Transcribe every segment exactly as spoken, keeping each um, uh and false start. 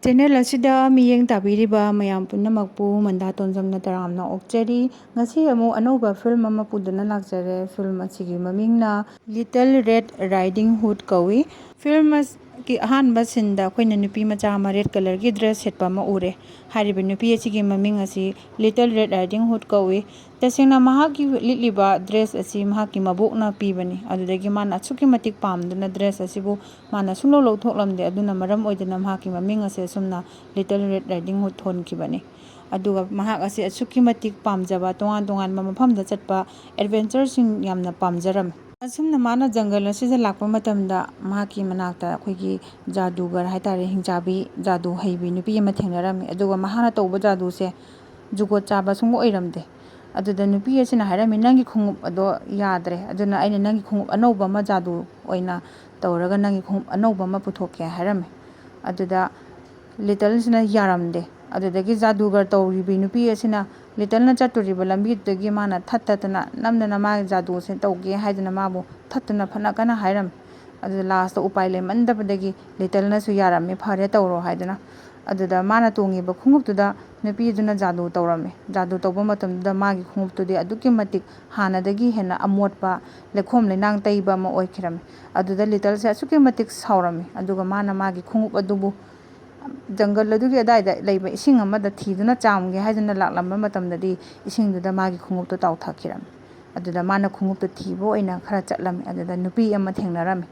Channel ꯑꯁꯤꯗ ꯃꯤꯠꯌꯦꯡ ꯇꯥꯕꯤꯔꯤꯕ ꯃꯌꯥꯝ ꯄꯨꯝꯅꯃꯛꯄꯨ ꯃꯟꯗꯥ ꯇꯣꯟꯖꯝꯅ ꯇꯔꯥꯝꯅ ꯑꯣꯛꯆꯔꯤ꯫ ꯉꯁꯤ ꯑꯃꯨꯛ ꯑꯅꯧꯕ ꯐꯤꯂꯝ ꯑꯃ ꯄꯨꯗꯨꯅ ꯂꯥꯛꯆꯔꯦ꯫ ꯐꯤꯂꯝ ꯑꯁꯤꯒꯤ ꯃꯃꯤꯡꯅ Little Red Riding Hood ꯀꯧꯏ꯫ ꯐꯤꯂꯝ ꯑꯁꯤꯒꯤ ꯑꯍꯥꯟꯕ ꯁꯤꯟꯗ ꯑꯩꯈꯣꯏꯅ ꯅꯨꯄꯤ ꯃꯆꯥ ꯑꯃ ꯔꯦꯗ ꯀꯂꯔꯒꯤ ꯗ꯭ꯔꯦꯁ ꯁꯦꯠꯄ ꯑꯃ ꯎꯔꯦ꯫ ꯍꯥꯏꯔꯤꯕ ꯅꯨꯄꯤ ꯑꯁꯤꯒꯤ ꯃꯃꯤꯡ ꯑꯁꯤ Little Red Riding Hood ꯀꯧꯏ꯫ ꯇꯁꯦꯡꯅ ꯃꯍꯥꯛꯀꯤ ꯂꯤꯠꯂꯤꯕ ꯗ꯭ꯔꯦꯁ ꯑꯁꯤ ꯃꯍꯥꯛꯀꯤ ꯃꯕꯣꯛꯅ ꯄꯤꯕꯅꯤ꯫ ꯑꯗꯨꯗꯒꯤ ꯃꯥꯅ ꯑꯁꯨꯛꯀꯤ ꯃꯇꯤꯛ ꯄꯥꯝꯗꯨꯅ ꯗ꯭ꯔꯦꯁ ꯑꯁꯤꯕꯨ ꯃꯥꯅ ꯁꯨꯡꯂꯧ ꯂꯧꯊꯣꯛꯂꯝꯗꯦ꯫ ꯑꯗꯨꯅ ꯃꯔꯝ ꯑꯣꯏꯗꯨꯅ ꯃꯍꯥꯛꯀꯤ ꯃꯃꯤꯡ ꯑꯁꯦ ꯑꯁꯨꯝꯅ Little Red Riding Hood ꯊꯣꯟꯈꯤꯕꯅꯤ꯫ ꯑꯗꯨꯒ ꯃꯍꯥꯛ ꯑꯁꯤ ꯑꯁꯨꯛꯀꯤ ꯃꯇꯤꯛ ꯄꯥꯝꯖꯕ, ꯇꯣꯉꯥꯟ ꯇꯣꯉꯥꯟꯕ ꯃꯐꯝꯗ ꯆꯠꯄ, ꯑꯦꯗꯚꯦꯟꯆꯔꯁꯤꯡ ꯌꯥꯝꯅ ꯄꯥꯝꯖꯔꯝꯃꯤ꯫ ꯑꯁꯨꯝꯅ ꯃꯥꯅ ꯖꯪꯒꯜ ꯑꯁꯤꯗ ꯂꯥꯛꯄ ꯃꯇꯝꯗ ꯃꯍꯥꯛꯀꯤ ꯃꯅꯥꯛꯇ ꯑꯩꯈꯣꯏꯒꯤ ꯖꯥꯗꯨꯒꯔ ꯍꯥꯏꯇꯥꯔꯦ, ꯍꯤꯡꯆꯥꯕꯤ, ꯖꯥꯗꯨ ꯍꯩꯕꯤ ꯅꯨꯄꯤ ꯑꯃ ꯊꯦꯡꯅꯔꯝꯃꯤ꯫ ꯑꯗꯨꯒ ꯃꯍꯥꯛꯅ ꯇꯧꯕ ꯖꯥꯗꯨꯁꯦ ꯖꯨꯒꯣꯠ ꯆꯥꯕ ꯁꯨꯡꯑꯣꯏ ꯑꯣꯏꯔꯝꯗꯦ꯫ ꯑꯗꯨꯗ ꯅꯨꯄꯤ ꯑꯁꯤꯅ ꯍꯥꯏꯔꯝꯃꯤ, "ꯅꯪꯒꯤ ꯈꯣꯡꯎꯞ ꯑꯗꯣ ꯌꯥꯗ꯭ꯔꯦ, ꯑꯗꯨꯅ ꯑꯩꯅ ꯅꯪꯒꯤ ꯈꯣꯡꯎꯞ ꯑꯅꯧꯕ ꯑꯃ ꯖꯥꯗꯨ ꯑꯣꯏꯅ ꯇꯧꯔꯒ ꯅꯪꯒꯤ ꯈꯣꯡꯎꯞ ꯑꯅꯧꯕ ꯑꯃ ꯄꯨꯊꯣꯛꯀꯦ" ꯍꯥꯏꯔꯝꯃꯤ꯫ ꯑꯗꯨꯗ ꯂꯤꯇꯜꯁꯤꯅ ꯌꯥꯔꯝꯗꯦ꯫ ꯑꯗꯨꯗꯒꯤ ꯖꯥꯗꯨꯒꯔ ꯇꯧꯔꯤꯕꯤ ꯅꯨꯄꯤ ꯑꯁꯤꯅ ꯂꯤꯇꯜꯅ ꯆꯠꯇꯣꯔꯤꯕ ꯂꯝꯕꯤꯗꯨꯗꯒꯤ ꯃꯥꯅ ꯊꯠ ꯊꯠꯇꯅ ꯅꯝꯗꯅ ꯃꯥꯒꯤ ꯖꯥꯗꯨꯁꯦ ꯇꯧꯒꯦ ꯍꯥꯏꯗꯅ ꯃꯥꯕꯨ ꯊꯠꯇꯅ ꯐꯅ ꯀꯟꯅ ꯍꯥꯏꯔꯝꯃꯤ꯫ ꯑꯗꯨꯗ ꯂꯥꯁꯇ ꯎꯄꯥꯏ ꯂꯩꯃꯟꯗꯕꯗꯒꯤ ꯂꯤꯇꯜꯅꯁꯨ ꯌꯥꯔꯝꯃꯤ, "ꯐꯔꯦ, ꯇꯧꯔꯣ" ꯍꯥꯏꯗꯅ꯫ ꯑꯗꯨꯗ ꯃꯥꯅ ꯇꯣꯡꯉꯤꯕ ꯈꯣꯡꯎꯞꯇꯨꯗ ꯅꯨꯄꯤꯗꯨꯅ ꯖꯥꯗꯨ ꯇꯧꯔꯝꯃꯤ꯫ ꯖꯥꯗꯨ ꯇꯧꯕ ꯃꯇꯝꯗꯨꯗ ꯃꯥꯒꯤ ꯈꯣꯡꯎꯞꯇꯨꯗꯤ ꯑꯗꯨꯛꯀꯤ ꯃꯇꯤꯛ ꯍꯥꯟꯅꯗꯒꯤ ꯍꯦꯟꯅ ꯑꯃꯣꯠꯄ, ꯂꯩꯈꯣꯝ ꯂꯩꯅꯥꯡ ꯇꯩꯕ ꯑꯃ ꯑꯣꯏꯈꯤꯔꯝꯃꯤ꯫ ꯑꯗꯨꯗ ꯂꯤꯇꯜꯁꯦ ꯑꯁꯨꯛꯀꯤ ꯃꯇꯤꯛ ꯁꯥꯎꯔꯝꯃꯤ꯫ ꯑꯗꯨꯒ ꯃꯥꯅ ꯃꯥꯒꯤ ꯈꯣꯡꯎꯞ ꯑꯗꯨꯕꯨ ꯖꯪꯒꯜ ꯑꯗꯨꯒꯤ ꯑꯗꯥꯏꯗ ꯂꯩꯕ ꯏꯁꯤꯡ ꯑꯃꯗ ꯊꯤꯗꯨꯅ ꯆꯥꯝꯒꯦ ꯍꯥꯏꯗꯨꯅ ꯂꯥꯛꯂꯝꯕ ꯃꯇꯝꯗꯗꯤ ꯏꯁꯤꯡꯗꯨꯗ ꯃꯥꯒꯤ ꯈꯣꯡꯎꯞꯇꯨ ꯇꯥꯎꯊꯈꯤꯔꯝꯃꯤ꯫ ꯑꯗꯨꯗ ꯃꯥꯅ ꯈꯣꯡꯎꯞꯇꯨ ꯊꯤꯕ ꯑꯣꯏꯅ ꯈꯔ ꯆꯠꯂꯝꯃꯤ꯫ ꯑꯗꯨꯗ ꯅꯨꯄꯤ ꯑꯃ ꯊꯦꯡꯅꯔꯝꯃꯤ꯫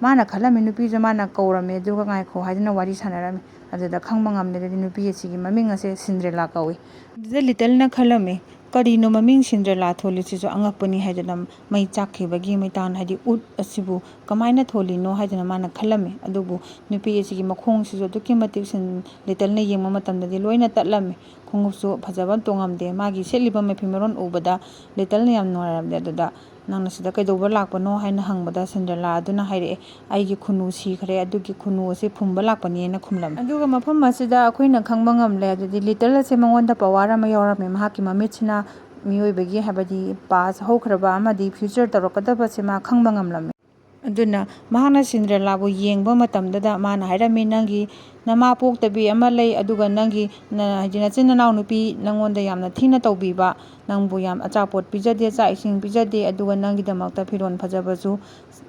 ꯃꯥꯅ ꯈꯜꯂꯝꯃꯤ ꯅꯨꯄꯤꯁꯦ ꯃꯥꯅ ꯀꯧꯔꯝꯃꯤ, ꯑꯗꯨꯒ "ꯉꯥꯏꯈꯣ" ꯍꯥꯏꯗꯨꯅ ꯋꯥꯔꯤ ꯁꯥꯟꯅꯔꯝꯃꯤ꯫ ꯑꯗꯨꯗ ꯈꯪꯕ ꯉꯝꯂꯦ꯫ ꯑꯗꯨꯗꯤ ꯅꯨꯄꯤ ꯑꯁꯤꯒꯤ ꯃꯃꯤꯡ ꯑꯁꯦ ꯁꯤꯟꯗ꯭ꯔꯦꯂꯥ ꯀꯧꯏ꯫ ꯑꯗꯨꯗ ꯂꯤꯇꯜꯅ ꯈꯜꯂꯝꯃꯤ, "ꯀꯔꯤꯅꯣ ꯃꯃꯤꯡ ꯁꯤꯟꯗ꯭ꯔꯦꯂꯥ ꯊꯣꯜꯂꯤꯁꯤꯁꯨ? ꯑꯉꯛꯄꯅꯤ" ꯍꯥꯏꯗꯨꯅ ꯃꯩ ꯆꯥꯛꯈꯤꯕꯒꯤ ꯃꯩꯇꯥꯟ, ꯍꯥꯏꯗꯤ ꯎꯠ ꯑꯁꯤꯕꯨ ꯀꯃꯥꯏꯅ ꯊꯣꯜꯂꯤꯅꯣ ꯍꯥꯏꯗꯨꯅ ꯃꯥꯅ ꯈꯜꯂꯝꯃꯤ꯫ ꯑꯗꯨꯕꯨ ꯅꯨꯄꯤ ꯑꯁꯤꯒꯤ ꯃꯈꯣꯡꯁꯤꯁꯨ ꯑꯗꯨꯛꯀꯤ ꯃꯇꯤꯛ ꯁꯤꯟ-, ꯂꯤꯇꯜꯅ ꯌꯦꯡꯕ ꯃꯇꯝꯗꯗꯤ ꯂꯣꯏꯅ ꯇꯠꯂꯝꯃꯤ꯫ ꯈꯣꯡꯎꯞꯁꯨ ꯐꯖꯕ ꯇꯣꯡꯉꯝꯗꯦ꯫ ꯃꯥꯒꯤ ꯁꯦꯠꯂꯤꯕ ꯃꯐꯤ ꯃꯔꯣꯟ ꯎꯕꯗ ꯂꯤꯇꯜꯅ ꯌꯥꯝ ꯅꯨꯡꯉꯥꯏꯔꯝꯗꯦ꯫ ꯑꯗꯨꯗ "ꯅꯪꯅ ꯁꯤꯗ ꯀꯩꯗꯧꯕ ꯂꯥꯛꯄꯅꯣ?" ꯍꯥꯏꯅ ꯍꯪꯕꯗ ꯁꯤꯟꯗ꯭ꯔꯦꯂꯥ ꯑꯗꯨꯅ ꯍꯥꯏꯔꯛꯑꯦ, "ꯑꯩꯒꯤ ꯈꯨꯅꯨ ꯁꯤꯈ꯭ꯔꯦ, ꯑꯗꯨꯒꯤ ꯈꯨꯅꯨ ꯑꯁꯤ ꯐꯨꯝꯕ ꯂꯥꯛꯄꯅꯦꯅ" ꯈꯨꯝꯂꯝꯃꯤ꯫ ꯑꯗꯨꯒ ꯃꯐꯝ ꯑꯁꯤꯗ ꯑꯩꯈꯣꯏꯅ ꯈꯪꯕ ꯉꯝꯂꯦ, ꯑꯗꯨꯗꯤ ꯂꯤꯇꯜ ꯑꯁꯦ ꯃꯉꯣꯟꯗ ꯄꯋꯥꯔ ꯑꯃ ꯌꯥꯎꯔꯝꯃꯤ꯫ ꯃꯍꯥꯛꯀꯤ ꯃꯃꯤꯠꯁꯤꯅ ꯃꯤꯑꯣꯏꯕꯒꯤ, ꯍꯥꯏꯕꯗꯤ ꯄꯥꯁ ꯍꯧꯈ꯭ꯔꯕ ꯑꯃꯗꯤ ꯐ꯭ꯌꯨꯆꯔ ꯇꯧꯔꯛꯀꯗꯕꯁꯦ ꯃꯥ ꯈꯪꯕ ꯉꯝꯂꯝꯃꯤ꯫ ꯑꯗꯨꯅ ꯃꯍꯥꯛꯅ ꯁꯤꯟꯗ꯭ꯔꯦꯂꯥꯕꯨ ꯌꯦꯡꯕ ꯃꯇꯝꯗꯨꯗ ꯃꯥꯅ ꯍꯥꯏꯔꯝꯃꯤ, "ꯅꯪꯒꯤ ꯅꯃꯥ ꯄꯣꯛꯇꯕꯤ ꯑꯃ ꯂꯩ, ꯑꯗꯨꯒ ꯅꯪꯒꯤ ꯅ-, ꯍꯥꯏꯗꯤ ꯅꯆꯤꯟ ꯅꯅꯥꯎ ꯅꯨꯄꯤ ꯅꯪꯉꯣꯟꯗ ꯌꯥꯝꯅ ꯊꯤꯅ ꯇꯧꯕꯤꯕ, ꯅꯪꯕꯨ ꯌꯥꯝ ꯑꯆꯥꯄꯣꯠ ꯄꯤꯖꯗꯦ, ꯆꯥꯛ ꯏꯁꯤꯡ ꯄꯤꯖꯗꯦ, ꯑꯗꯨꯒ ꯅꯪꯒꯤꯗꯃꯛꯇ ꯐꯤꯔꯣꯜ ꯐꯖꯕꯁꯨ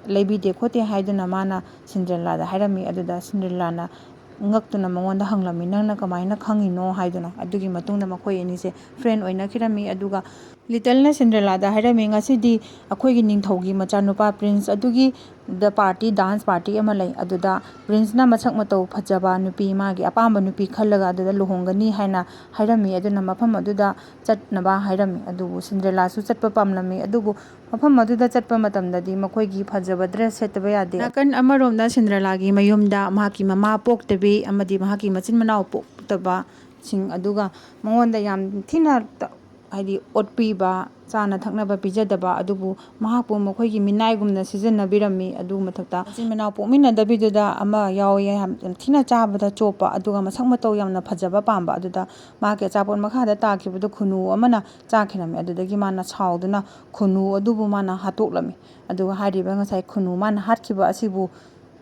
ꯂꯩꯕꯤꯗꯦ ꯈꯣꯠꯇꯦ" ꯍꯥꯏꯗꯨꯅ ꯃꯥꯅ ꯁꯤꯟꯗ꯭ꯔꯦꯂꯥꯗ ꯍꯥꯏꯔꯝꯃꯤ꯫ ꯑꯗꯨꯗ ꯁꯤꯟꯗ꯭ꯔꯦꯂꯥꯅ ꯉꯛꯇꯨꯅ ꯃꯉꯣꯟꯗ ꯍꯪꯂꯝꯃꯤ, "ꯅꯪꯅ ꯀꯃꯥꯏꯅ ꯈꯪꯉꯤꯅꯣ?" ꯍꯥꯏꯗꯨꯅ꯫ ꯑꯗꯨꯒꯤ ꯃꯇꯨꯡꯗ ꯃꯈꯣꯏ ꯑꯅꯤꯁꯦ friend ꯑꯣꯏꯅꯈꯤꯔꯝꯃꯤ꯫ ꯑꯗꯨꯒ ꯂꯤꯇꯜꯅ ꯁꯤꯟꯗ꯭ꯔꯦꯂꯥꯗ ꯍꯥꯏꯔꯝꯃꯤ, "ꯉꯁꯤꯗꯤ ꯑꯩꯈꯣꯏꯒꯤ ꯅꯤꯡꯊꯧꯒꯤ ꯃꯆꯥꯅꯨꯄꯥ ꯄ꯭ꯔꯤꯟꯁ ꯑꯗꯨꯒꯤ ꯗ party, dance party ꯑꯃ ꯂꯩ꯫ ꯑꯗꯨꯗ ꯄ꯭ꯔꯤꯟꯁꯅ ꯃꯁꯛ ꯃꯇꯧ ꯐꯖꯕ ꯅꯨꯄꯤ, ꯃꯥꯒꯤ ꯑꯄꯥꯝꯕ ꯅꯨꯄꯤ ꯈꯜꯂꯒ ꯑꯗꯨꯗ ꯂꯨꯍꯣꯡꯒꯅꯤ ꯍꯥꯏꯅ ꯍꯥꯏꯔꯝꯃꯤ꯫ ꯑꯗꯨꯅ ꯃꯐꯝ ꯑꯗꯨꯗ ꯆꯠꯅꯕ ꯍꯥꯏꯔꯝꯃꯤ꯫ ꯑꯗꯨꯕꯨ ꯁꯤꯟꯗ꯭ꯔꯦꯂꯥꯁꯨ ꯆꯠꯄ ꯄꯥꯝꯂꯝꯃꯤ꯫ ꯑꯗꯨꯕꯨ ꯃꯐꯝ ꯑꯗꯨꯗ ꯆꯠꯄ ꯃꯇꯝꯗꯗꯤ ꯃꯈꯣꯏꯒꯤ ꯐꯖꯕ dress ꯁꯦꯠꯇꯕ ꯌꯥꯗꯦ꯫ ꯅꯥꯀꯟ ꯑꯃꯔꯣꯝꯗ ꯁꯤꯟꯗ꯭ꯔꯦꯂꯥꯒꯤ ꯃꯌꯨꯝꯗ ꯃꯍꯥꯛꯀꯤ ꯃꯃꯥ ꯄꯣꯛꯇꯕꯤ ꯑꯃꯗꯤ ꯃꯍꯥꯛꯀꯤ ꯃꯆꯤꯟ ꯃꯅꯥꯎ ꯄꯣꯛꯇꯕꯁꯤꯡ, ꯑꯗꯨꯒ ꯃꯉꯣꯟꯗ ꯌꯥꯝ ꯊꯤꯅ ꯇ-, ꯍꯥꯏꯗꯤ ꯑꯣꯠꯄꯤꯕ, ꯆꯥꯅ ꯊꯛꯅꯕ ꯄꯤꯖꯗꯕ, ꯑꯗꯨꯕꯨ ꯃꯍꯥꯛꯄꯨ ꯃꯈꯣꯏꯒꯤ ꯃꯤꯅꯥꯏꯒꯨꯝꯅ ꯁꯤꯖꯤꯟꯅꯕꯤꯔꯝꯃꯤ꯫ ꯑꯗꯨ ꯃꯊꯛꯇ ꯃꯆꯤꯟ ꯃꯅꯥꯎ ꯄꯣꯛꯃꯤꯟꯅꯗꯕꯤꯗꯨꯗ ꯑꯃ ꯌꯥꯎꯋꯦ, ꯌꯥꯝ ꯊꯤꯅ ꯆꯥꯕꯗ ꯆꯣꯞꯄ, ꯑꯗꯨꯒ ꯃꯁꯛ ꯃꯇꯧ ꯌꯥꯝꯅ ꯐꯖꯕ ꯄꯥꯝꯕ꯫ ꯑꯗꯨꯗ ꯃꯍꯥꯛꯀꯤ ꯑꯆꯥꯄꯣꯠ ꯃꯈꯥꯗ ꯇꯥꯈꯤꯕꯗꯨ ꯈꯨꯅꯨ ꯑꯃꯅ ꯆꯥꯈꯤꯔꯝꯃꯤ꯫ ꯑꯗꯨꯗꯒꯤ ꯃꯥꯅ ꯁꯥꯎꯗꯨꯅ ꯈꯨꯅꯨ ꯑꯗꯨꯕꯨ ꯃꯥꯅ ꯍꯥꯠꯇꯣꯛꯂꯝꯃꯤ꯫ ꯑꯗꯨꯒ ꯍꯥꯏꯔꯤꯕ ꯉꯁꯥꯏ ꯈꯨꯅꯨ ꯃꯥꯅ ꯍꯥꯠꯈꯤꯕ ꯑꯁꯤꯕꯨ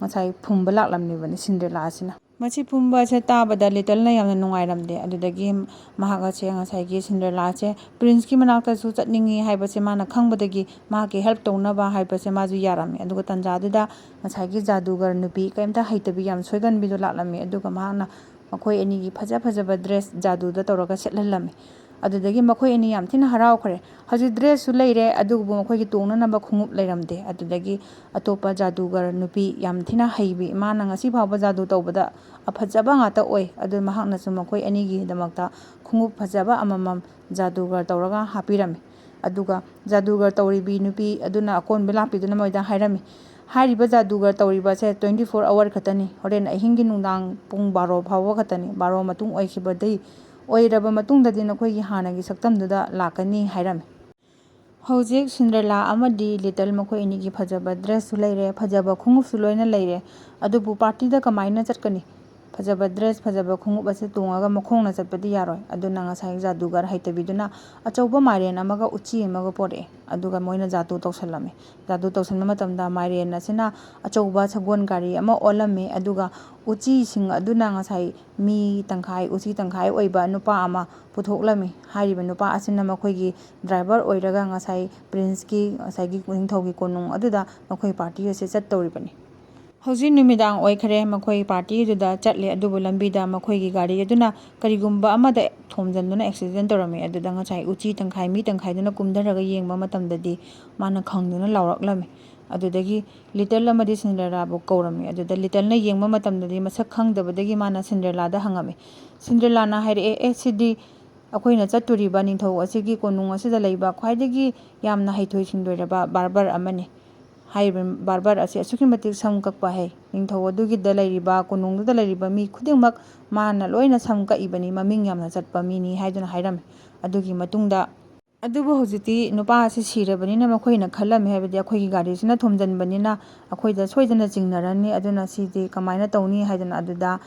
ꯉꯁꯥꯏ ꯐꯨꯝꯕ ꯂꯥꯛꯂꯝꯂꯤꯕꯅꯤ ꯁꯤꯟꯗ꯭ꯔꯦꯂꯥ ꯑꯁꯤꯅ꯫ ꯃꯁꯤ ꯐꯨꯝꯕ ꯑꯁꯦ ꯇꯥꯕꯗ ꯂꯤꯇꯜꯅ ꯌꯥꯝꯅ ꯅꯨꯡꯉꯥꯏꯔꯝꯗꯦ꯫ ꯑꯗꯨꯗꯒꯤ ꯃꯍꯥꯛ ꯑꯁꯦ ꯉꯁꯥꯏꯒꯤ ꯁꯤꯟꯗ꯭ꯔꯦꯂꯥꯁꯦ ꯄ꯭ꯔꯤꯟꯁꯀꯤ ꯃꯅꯥꯛꯇꯁꯨ ꯆꯠꯅꯤꯡꯉꯤ ꯍꯥꯏꯕꯁꯦ ꯃꯥꯅ ꯈꯪꯕꯗꯒꯤ ꯃꯍꯥꯛꯀꯤ help ꯇꯧꯅꯕ ꯍꯥꯏꯕꯁꯦ ꯃꯥꯁꯨ ꯌꯥꯔꯝꯃꯤ꯫ ꯑꯗꯨꯒ ꯇꯟꯖꯥꯗꯨꯗ ꯉꯁꯥꯏꯒꯤ ꯖꯥꯗꯨꯒꯔ ꯅꯨꯄꯤ, ꯀꯔꯤꯝꯇ ꯍꯩꯇꯕꯤ, ꯌꯥꯝ ꯁꯣꯏꯒꯟꯕꯤꯗꯣ ꯂꯥꯛꯂꯝꯃꯤ꯫ ꯑꯗꯨꯒ ꯃꯍꯥꯛꯅ ꯃꯈꯣꯏ ꯑꯅꯤꯒꯤ ꯐꯖ ꯐꯖꯕ dress ꯖꯥꯗꯨꯗ ꯇꯧꯔꯒ ꯁꯦꯠꯍꯜꯂꯝꯃꯤ꯫ ꯑꯗꯨꯗꯒꯤ ꯃꯈꯣꯏ ꯑꯅꯤ ꯌꯥꯝ ꯊꯤꯅ ꯍꯔꯥꯎꯈ꯭ꯔꯦ꯫ ꯍꯧꯖꯤꯛ dressꯁꯨ ꯂꯩꯔꯦ, ꯑꯗꯨꯕꯨ ꯃꯈꯣꯏꯒꯤ ꯇꯣꯡꯅꯅꯕ ꯈꯣꯡꯎꯞ ꯂꯩꯔꯝꯗꯦ꯫ ꯑꯗꯨꯗꯒꯤ ꯑꯇꯣꯞꯄ ꯖꯥꯗꯨꯒꯔ ꯅꯨꯄꯤ ꯌꯥꯝ ꯊꯤꯅ ꯍꯩꯕꯤ, ꯃꯥꯅ ꯉꯁꯤ ꯐꯥꯎꯕ ꯖꯥꯗꯨ ꯇꯧꯕꯗ ꯑꯐꯖꯕ ꯉꯥꯛꯇ ꯑꯣꯏ꯫ ꯑꯗꯨ ꯃꯍꯥꯛꯅꯁꯨ ꯃꯈꯣꯏ ꯑꯅꯤꯒꯤꯗꯃꯛꯇ ꯈꯣꯡꯎꯞ ꯐꯖꯕ ꯑꯃꯃꯝ ꯖꯥꯗꯨꯒꯔ ꯇꯧꯔꯒ ꯍꯥꯞꯄꯤꯔꯝꯃꯤ꯫ ꯑꯗꯨꯒ ꯖꯥꯗꯨꯒꯔ ꯇꯧꯔꯤꯕꯤ ꯅꯨꯄꯤ ꯑꯗꯨꯅ ꯑꯀꯣꯟꯕ ꯂꯥꯛꯄꯤꯗꯨꯅ ꯃꯣꯏꯗ ꯍꯥꯏꯔꯝꯃꯤ, "ꯍꯥꯏꯔꯤꯕ ꯖꯥꯗꯨꯒꯔ ꯇꯧꯔꯤꯕ ꯑꯁꯦ twenty four hour ꯈꯛꯇꯅꯤ, ꯍꯣꯔꯦꯟ ꯑꯍꯤꯡꯒꯤ ꯅꯨꯡꯗꯥꯡ ꯄꯨꯡ ꯕꯥꯔꯣ ꯐꯥꯎꯕ ꯈꯛꯇꯅꯤ, ꯕꯥꯔꯣ ꯃꯇꯨꯡ ꯑꯣꯏꯈꯤꯕꯗꯩ, ꯑꯣꯏꯔꯕ ꯃꯇꯨꯡꯗꯗꯤ ꯅꯈꯣꯏꯒꯤ ꯍꯥꯟꯅꯒꯤ ꯁꯛꯇꯝꯗꯨꯗ ꯂꯥꯛꯀꯅꯤ" ꯍꯥꯏꯔꯝꯃꯤ꯫ ꯍꯧꯖꯤꯛ ꯁꯤꯟꯗ꯭ꯔꯦꯂꯥ ꯑꯃꯗꯤ ꯂꯤꯇꯜ ꯃꯈꯣꯏ ꯑꯅꯤꯒꯤ ꯐꯖꯕ dressꯁꯨ ꯂꯩꯔꯦ, ꯐꯖꯕ ꯈꯣꯡꯎꯞꯁꯨ ꯂꯣꯏꯅ ꯂꯩꯔꯦ꯫ ꯑꯗꯨꯕꯨ partyꯗ ꯀꯃꯥꯏꯅ ꯆꯠꯀꯅꯤ? ꯐꯖꯕ dress, ꯐꯖꯕ ꯈꯣꯡꯎꯞ ꯑꯁꯤ ꯇꯣꯡꯉꯒ ꯃꯈꯣꯡꯅ ꯆꯠꯄꯗꯤ ꯌꯥꯔꯣꯏ꯫ ꯑꯗꯨꯅ ꯉꯁꯥꯏ ꯖꯥꯗꯨꯒꯔ ꯍꯩꯇꯕꯤꯗꯨꯅ ꯑꯆꯧꯕ ꯃꯥꯏꯔꯦꯟ ꯑꯃꯒ ꯎꯆꯤ ꯑꯃꯒ ꯄꯣꯔꯛꯑꯦ꯫ ꯑꯗꯨꯒ ꯃꯣꯏꯅ ꯖꯥꯗꯨ ꯇꯧꯁꯜꯂꯝꯃꯦ꯫ ꯖꯥꯗꯨ ꯇꯧꯁꯟꯕ ꯃꯇꯝꯗ ꯃꯥꯏꯔꯦꯟ ꯑꯁꯤꯅ ꯑꯆꯧꯕ ꯁꯒꯣꯜ ꯒꯥꯔꯤ ꯑꯃ ꯑꯣꯜꯂꯝꯃꯦ꯫ ꯑꯗꯨꯒ ꯎꯆꯤꯁꯤꯡ ꯑꯗꯨꯅ ꯉꯁꯥꯏ ꯃꯤ ꯇꯪꯈꯥꯏ, ꯎꯆꯤ ꯇꯪꯈꯥꯏ ꯑꯣꯏꯕ ꯅꯨꯄꯥ ꯑꯃ ꯄꯨꯊꯣꯛꯂꯝꯃꯤ꯫ ꯍꯥꯏꯔꯤꯕ ꯅꯨꯄꯥ ꯑꯁꯤꯅ ꯃꯈꯣꯏꯒꯤ driver ꯑꯣꯏꯔꯒ ꯉꯁꯥꯏ princeꯀꯤ, ꯉꯁꯥꯏꯒꯤ ꯅꯤꯡꯊꯧꯒꯤ ꯀꯣꯅꯨꯡ ꯑꯗꯨꯗ ꯃꯈꯣꯏ party ꯑꯁꯤ ꯆꯠꯇꯧꯔꯤꯕꯅꯤ꯫ ꯍꯧꯖꯤꯛ ꯅꯨꯃꯤꯗꯥꯡ ꯑꯣꯏꯈꯔꯦ, ꯃꯈꯣꯏ party ꯑꯗꯨꯗ ꯆꯠꯂꯦ, ꯑꯗꯨꯕꯨ ꯂꯝꯕꯤꯗ ꯃꯈꯣꯏꯒꯤ ꯒꯥꯔꯤ ꯑꯗꯨꯅ ꯀꯔꯤꯒꯨꯝꯕ ꯑꯃꯗ ꯊꯣꯝꯖꯤꯟꯗꯨꯅ accident ꯇꯧꯔꯝꯃꯤ꯫ ꯑꯗꯨꯗ ꯉꯁꯥꯏ ꯎꯆꯤ ꯇꯪꯈꯥꯏ, ꯃꯤ ꯇꯪꯈꯥꯏꯗꯨꯅ ꯀꯨꯝꯊꯔꯒ ꯌꯦꯡꯕ ꯃꯇꯝꯗꯗꯤ ꯃꯥꯅ ꯈꯪꯗꯨꯅ ꯂꯥꯎꯔꯛꯂꯝꯃꯤ꯫ ꯑꯗꯨꯗꯒꯤ ꯂꯤꯇꯜ ꯑꯃꯗꯤ ꯁꯤꯟꯗ꯭ꯔꯦꯂꯥꯕꯨ ꯀꯧꯔꯝꯃꯤ꯫ ꯑꯗꯨꯗ ꯂꯤꯇꯜꯅ ꯌꯦꯡꯕ ꯃꯇꯝꯗꯗꯤ ꯃꯁꯛ ꯈꯪꯗꯕꯗꯒꯤ ꯃꯥꯅ ꯁꯤꯟꯗ꯭ꯔꯦꯂꯥꯗ ꯍꯪꯉꯝꯃꯤ꯫ ꯁꯤꯟꯗ꯭ꯔꯦꯂꯥꯅ ꯍꯥꯏꯔꯛꯑꯦ, "ꯑꯦ, ꯁꯤꯗꯤ ꯑꯩꯈꯣꯏꯅ ꯆꯠꯇꯣꯔꯤꯕ ꯅꯤꯡꯊꯧ ꯑꯁꯤꯒꯤ ꯀꯣꯅꯨꯡ ꯑꯁꯤꯗ ꯂꯩꯕ ꯈ꯭ꯋꯥꯏꯗꯒꯤ ꯌꯥꯝꯅ ꯍꯩꯊꯣꯏ ꯁꯤꯡꯊꯣꯏꯔꯕ barber ꯑꯃꯅꯤ꯫ ꯍꯥꯏꯔꯤꯕ barber ꯑꯁꯤ ꯑꯁꯨꯛꯀꯤ ꯃꯇꯤꯛ ꯁꯝ ꯀꯛꯄ ꯍꯩ꯫ ꯅꯤꯡꯊꯧ ꯑꯗꯨꯒꯤꯗ ꯂꯩꯔꯤꯕ, ꯀꯣꯅꯨꯡꯗꯨꯗ ꯂꯩꯔꯤꯕ ꯃꯤ ꯈꯨꯗꯤꯡꯃꯛ ꯃꯥꯅ ꯂꯣꯏꯅ ꯁꯝ ꯀꯛꯏꯕꯅꯤ, ꯃꯃꯤꯡ ꯌꯥꯝꯅ ꯆꯠꯄ ꯃꯤꯅꯤ" ꯍꯥꯏꯗꯨꯅ ꯍꯥꯏꯔꯝꯃꯤ꯫ ꯑꯗꯨꯒꯤ ꯃꯇꯨꯡꯗ, ꯑꯗꯨꯕꯨ ꯍꯧꯖꯤꯛꯇꯤ ꯅꯨꯄꯥ ꯑꯁꯤ ꯁꯤꯔꯕꯅꯤꯅ ꯃꯈꯣꯏꯅ ꯈꯜꯂꯝꯃꯤ, ꯍꯥꯏꯕꯗꯤ ꯑꯩꯈꯣꯏꯒꯤ ꯒꯥꯔꯤꯁꯤꯅ ꯊꯣꯝꯖꯤꯟꯕꯅꯤꯅ ꯑꯩꯈꯣꯏꯗ ꯁꯣꯏꯗꯅ ꯆꯤꯡꯅꯔꯅꯤ, ꯑꯗꯨꯅ ꯁꯤꯗꯤ ꯀꯃꯥꯏꯅ ꯇꯧꯅꯤ ꯍꯥꯏꯗꯅ꯫ ꯑꯗꯨꯗ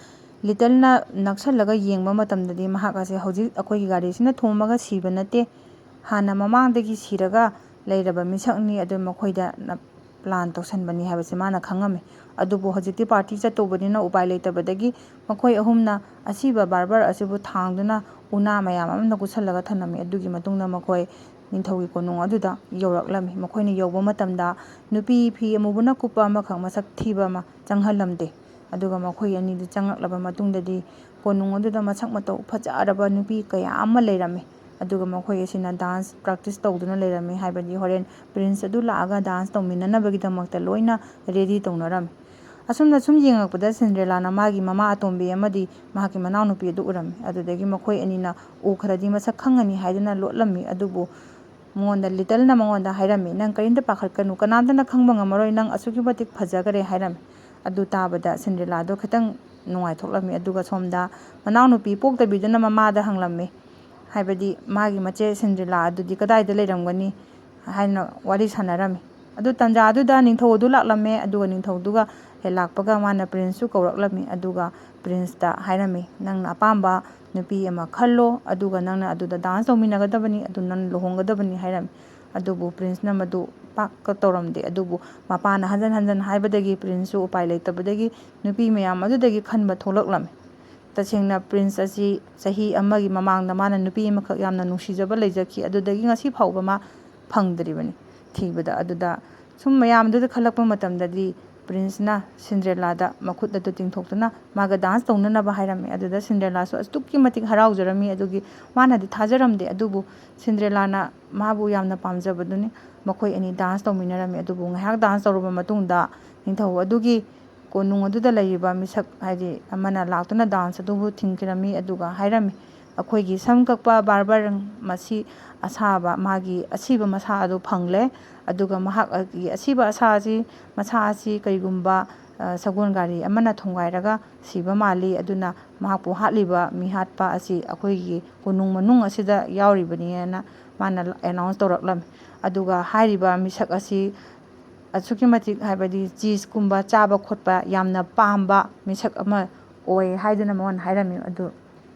ꯂꯤꯇꯜꯅ ꯅꯛꯁꯜꯂꯒ ꯌꯦꯡꯕ ꯃꯇꯝꯗꯗꯤ ꯃꯍꯥꯛ ꯑꯁꯦ ꯍꯧꯖꯤꯛ ꯑꯩꯈꯣꯏꯒꯤ ꯒꯥꯔꯤꯁꯤꯅ ꯊꯣꯝꯃꯒ ꯁꯤꯕ ꯅꯠꯇꯦ, ꯍꯥꯟꯅ ꯃꯃꯥꯡꯗꯒꯤ ꯁꯤꯔꯒ ꯂꯩꯔꯕ ꯃꯤꯁꯛꯅꯤ, ꯑꯗꯨ ꯃꯈꯣꯏꯗ ꯅ-, plan ꯇꯧꯁꯟꯕꯅꯤ ꯍꯥꯏꯕꯁꯤ ꯃꯥꯅ ꯈꯪꯉꯝꯃꯤ꯫ ꯑꯗꯨꯕꯨ ꯍꯧꯖꯤꯛꯇꯤ party ꯆꯠꯇꯧꯕꯅꯤꯅ ꯎꯄꯥꯏ ꯂꯩꯇꯕꯗꯒꯤ ꯃꯈꯣꯏ ꯑꯍꯨꯝꯅ ꯑꯁꯤꯕ barber ꯑꯁꯤꯕꯨ ꯊꯥꯡꯗꯨꯅ ꯎꯅꯥ ꯃꯌꯥꯝ ꯑꯃꯅ ꯀꯨꯠꯁꯜꯂꯒ ꯊꯝꯂꯝꯃꯤ꯫ ꯑꯗꯨꯒꯤ ꯃꯇꯨꯡꯗ ꯃꯈꯣꯏ ꯅꯤꯡꯊꯧꯒꯤ ꯀꯣꯅꯨꯡ ꯑꯗꯨꯗ ꯌꯧꯔꯛꯂꯝꯃꯤ꯫ ꯃꯈꯣꯏꯅ ꯌꯧꯕ ꯃꯇꯝꯗ ꯅꯨꯄꯤ ꯐꯤ ꯑꯃꯨꯕꯅ ꯀꯨꯞꯄ ꯑꯃꯈꯛ ꯃꯁꯛ ꯊꯤꯕ ꯑꯃ ꯆꯪꯍꯜꯂꯝꯗꯦ꯫ ꯑꯗꯨꯒ ꯃꯈꯣꯏ ꯑꯅꯤꯗꯨ ꯆꯪꯂꯛꯂꯕ ꯃꯇꯨꯡꯗꯗꯤ ꯀꯣꯅꯨꯡ ꯑꯗꯨꯗ ꯃꯁꯛ ꯃꯇꯧ ꯐꯖꯔꯕ ꯅꯨꯄꯤ ꯀꯌꯥ ꯑꯃ ꯂꯩꯔꯝꯃꯤ꯫ ꯑꯗꯨꯒ ꯃꯈꯣꯏ ꯑꯁꯤꯅ dance practice ꯇꯧꯗꯨꯅ ꯂꯩꯔꯝꯃꯤ, ꯍꯥꯏꯕꯗꯤ ꯍꯣꯔꯦꯟ prince ꯑꯗꯨ ꯂꯥꯛꯑꯒ dance ꯇꯧꯃꯤꯟꯅꯅꯕꯒꯤꯗꯃꯛꯇ ꯂꯣꯏꯅ ready ꯇꯧꯅꯔꯝꯃꯤ꯫ ꯑꯁꯨꯝꯅ ꯁꯨꯝ ꯌꯦꯡꯉꯛꯄꯗ ꯁꯤꯟꯗ꯭ꯔꯦꯂꯥꯅ ꯃꯥꯒꯤ ꯃꯃꯥ ꯑꯇꯣꯝꯕꯤ ꯑꯃꯗꯤ ꯃꯍꯥꯛꯀꯤ ꯃꯅꯥꯎꯅꯨꯄꯤ ꯑꯗꯨ ꯎꯔꯝꯃꯤ꯫ ꯑꯗꯨꯗꯒꯤ ꯃꯈꯣꯏ ꯑꯅꯤꯅ ꯎꯈ꯭ꯔꯗꯤ ꯃꯁꯛ ꯈꯪꯉꯅꯤ ꯍꯥꯏꯗꯨꯅ ꯂꯣꯠꯂꯝꯃꯤ꯫ ꯑꯗꯨꯕꯨ ꯃꯉꯣꯟꯗ, ꯂꯤꯇꯜꯅ ꯃꯉꯣꯟꯗ ꯍꯥꯏꯔꯝꯃꯤ, "ꯅꯪ ꯀꯔꯤꯝꯇ ꯄꯥꯈꯠꯀꯅꯨ, ꯀꯅꯥꯝꯇꯅ ꯈꯪꯕ ꯉꯝꯃꯔꯣꯏ, ꯅꯪ ꯑꯁꯨꯛꯀꯤ ꯃꯇꯤꯛ ꯐꯖꯈꯔꯦ" ꯍꯥꯏꯔꯝꯃꯤ꯫ ꯑꯗꯨ ꯇꯥꯕꯗ ꯁꯤꯟꯗ꯭ꯔꯦꯂꯥꯗꯣ ꯈꯤꯇꯪ ꯅꯨꯡꯉꯥꯏꯊꯣꯛꯂꯝꯃꯤ꯫ ꯑꯗꯨꯒ ꯁꯣꯝꯗ ꯃꯅꯥꯎꯅꯨꯄꯤ ꯄꯣꯛꯇꯕꯤꯗꯨꯅ ꯃꯃꯥꯗ ꯍꯪꯂꯝꯃꯤ, ꯍꯥꯏꯕꯗꯤ ꯃꯥꯒꯤ ꯃꯆꯦ ꯁꯤꯟꯗ꯭ꯔꯦꯂꯥ ꯑꯗꯨꯗꯤ ꯀꯗꯥꯏꯗ ꯂꯩꯔꯝꯒꯅꯤ ꯍꯥꯏꯅ ꯋꯥꯔꯤ ꯁꯥꯟꯅꯔꯝꯃꯤ꯫ ꯑꯗꯨ ꯇꯥꯟꯖꯥꯗꯨꯗ ꯅꯤꯡꯊꯧ ꯑꯗꯨ ꯂꯥꯛꯂꯝꯃꯦ꯫ ꯑꯗꯨꯒ ꯅꯤꯡꯊꯧꯗꯨꯒ ꯍꯦꯛ ꯂꯥꯛꯄꯒ ꯃꯥꯅ ꯄ꯭ꯔꯤꯟꯁꯁꯨ ꯀꯧꯔꯛꯂꯝꯃꯤ꯫ ꯑꯗꯨꯒ ꯄ꯭ꯔꯤꯟꯁꯇ ꯍꯥꯏꯔꯝꯃꯤ, "ꯅꯪꯅ ꯑꯄꯥꯝꯕ ꯅꯨꯄꯤ ꯑꯃ ꯈꯜꯂꯣ, ꯑꯗꯨꯒ ꯅꯪꯅ ꯑꯗꯨꯗ ꯗꯥꯟꯁ ꯇꯧꯃꯤꯟꯅꯒꯗꯕꯅꯤ, ꯑꯗꯨ ꯅꯪ ꯂꯨꯍꯣꯡꯒꯗꯕꯅꯤ" ꯍꯥꯏꯔꯝꯃꯤ꯫ ꯑꯗꯨꯕꯨ ꯄ꯭ꯔꯤꯟꯁꯅ ꯃꯗꯨ ꯄꯥꯛꯀ ꯇꯧꯔꯝꯗꯦ꯫ ꯑꯗꯨꯕꯨ ꯃꯄꯥꯅ ꯍꯟꯖꯟ ꯍꯟꯖꯟ ꯍꯥꯏꯕꯗꯒꯤ ꯄ꯭ꯔꯤꯟꯁꯁꯨ ꯎꯄꯥꯏ ꯂꯩꯇꯕꯗꯒꯤ ꯅꯨꯄꯤ ꯃꯌꯥꯝ ꯑꯗꯨꯗꯒꯤ ꯈꯟꯕ ꯊꯣꯛꯂꯛꯂꯝꯃꯤ꯫ ꯇꯁꯦꯡꯅ ꯄ꯭ꯔꯤꯟꯁ ꯑꯁꯤ ꯆꯍꯤ ꯑꯃꯒꯤ ꯃꯃꯥꯡꯗ ꯃꯥꯅ ꯅꯨꯄꯤ ꯑꯃꯈꯛ ꯌꯥꯝꯅ ꯅꯨꯡꯁꯤꯖꯕ ꯂꯩꯖꯈꯤ꯫ ꯑꯗꯨꯗꯒꯤ ꯉꯁꯤ ꯐꯥꯎꯕ ꯃꯥ ꯐꯪꯗ꯭ꯔꯤꯕꯅꯤ ꯊꯤꯕꯗ꯫ ꯑꯗꯨꯗ ꯁꯨꯝ ꯃꯌꯥꯝꯗꯨꯗ ꯈꯜꯂꯛꯄ ꯃꯇꯝꯗꯗꯤ ꯄ꯭ꯔꯤꯟꯁꯅ ꯁꯤꯟꯗ꯭ꯔꯦꯂꯥꯗ ꯃꯈꯨꯠ ꯑꯗꯨ ꯇꯤꯡꯊꯣꯛꯇꯨꯅ ꯃꯥꯒ ꯗꯥꯟꯁ ꯇꯧꯅꯅꯕ ꯍꯥꯏꯔꯝꯃꯤ꯫ ꯑꯗꯨꯗ ꯁꯤꯟꯗ꯭ꯔꯦꯂꯥꯁꯨ ꯑꯗꯨꯛꯀꯤ ꯃꯇꯤꯛ ꯍꯔꯥꯎꯖꯔꯝꯃꯤ꯫ ꯑꯗꯨꯒꯤ ꯃꯥꯅꯗꯤ ꯊꯥꯖꯔꯝꯗꯦ, ꯑꯗꯨꯕꯨ ꯁꯤꯟꯗ꯭ꯔꯦꯂꯥꯅ ꯃꯥꯕꯨ ꯌꯥꯝꯅ ꯄꯥꯝꯖꯕꯗꯨꯅꯤ꯫ ꯃꯈꯣꯏ ꯑꯅꯤ ꯗꯥꯟꯁ ꯇꯧꯃꯤꯟꯅꯔꯝꯃꯤ꯫ ꯑꯗꯨꯕꯨ ꯉꯥꯏꯍꯥꯛ ꯗꯥꯟꯁ ꯇꯧꯔꯕ ꯃꯇꯨꯡꯗ ꯅꯤꯡꯊꯧ ꯑꯗꯨꯒꯤ ꯀꯣꯅꯨꯡ ꯑꯗꯨꯗ ꯂꯩꯔꯤꯕ ꯃꯤꯁꯛ, ꯍꯥꯏꯗꯤ ꯑꯃꯅ ꯂꯥꯛꯇꯨꯅ ꯗꯥꯟꯁ ꯑꯗꯨꯕꯨ ꯊꯤꯡꯈꯤꯔꯝꯃꯤ꯫ ꯑꯗꯨꯒ ꯍꯥꯏꯔꯝꯃꯤ, "ꯑꯩꯈꯣꯏꯒꯤ ꯁꯝ ꯀꯛꯄ ꯕꯥꯔꯕꯔ ꯃꯁꯤ ꯑꯁꯥꯕ, ꯃꯥꯒꯤ ꯑꯁꯤꯕ ꯃꯁꯥ ꯑꯗꯨ ꯐꯪꯂꯦ꯫ ꯑꯗꯨꯒ ꯃꯍꯥꯛꯀꯤ ꯑꯁꯤꯕ ꯑꯁꯥ ꯑꯁꯤ, ꯃꯁꯥ ꯑꯁꯤ ꯀꯔꯤꯒꯨꯝꯕ, ꯑ, ꯁꯒꯣꯜ ꯒꯥꯔꯤ ꯑꯃꯅ ꯊꯣꯡꯒꯥꯏꯔꯒ ꯁꯤꯕ ꯃꯥꯜꯂꯤ꯫ ꯑꯗꯨꯅ ꯃꯍꯥꯛꯄꯨ ꯍꯥꯠꯂꯤꯕ ꯃꯤꯍꯥꯠꯄ ꯑꯁꯤ ꯑꯩꯈꯣꯏꯒꯤ ꯀꯣꯅꯨꯡ ꯃꯅꯨꯡ ꯑꯁꯤꯗ ꯌꯥꯎꯔꯤꯕꯅꯤ" ꯍꯥꯏꯅ ꯃꯥꯅ ꯑꯦꯅꯥꯎꯟꯁ ꯇꯧꯔꯛꯂꯝꯃꯤ꯫ ꯑꯗꯨꯒ ꯍꯥꯏꯔꯤꯕ ꯃꯤꯁꯛ ꯑꯁꯤ ꯑꯁꯨꯛꯀꯤ ꯃꯇꯤꯛ, ꯍꯥꯏꯕꯗꯤ ꯆꯤꯁꯀꯨꯝꯕ ꯆꯥꯕ ꯈꯣꯠꯄ ꯌꯥꯝꯅ ꯄꯥꯝꯕ ꯃꯤꯁꯛ ꯑꯃ ꯑꯣꯏ ꯍꯥꯏꯗꯨꯅ ꯃꯉꯣꯟꯗ ꯍꯥꯏꯔꯝꯃꯤ꯫ ꯑꯗꯨ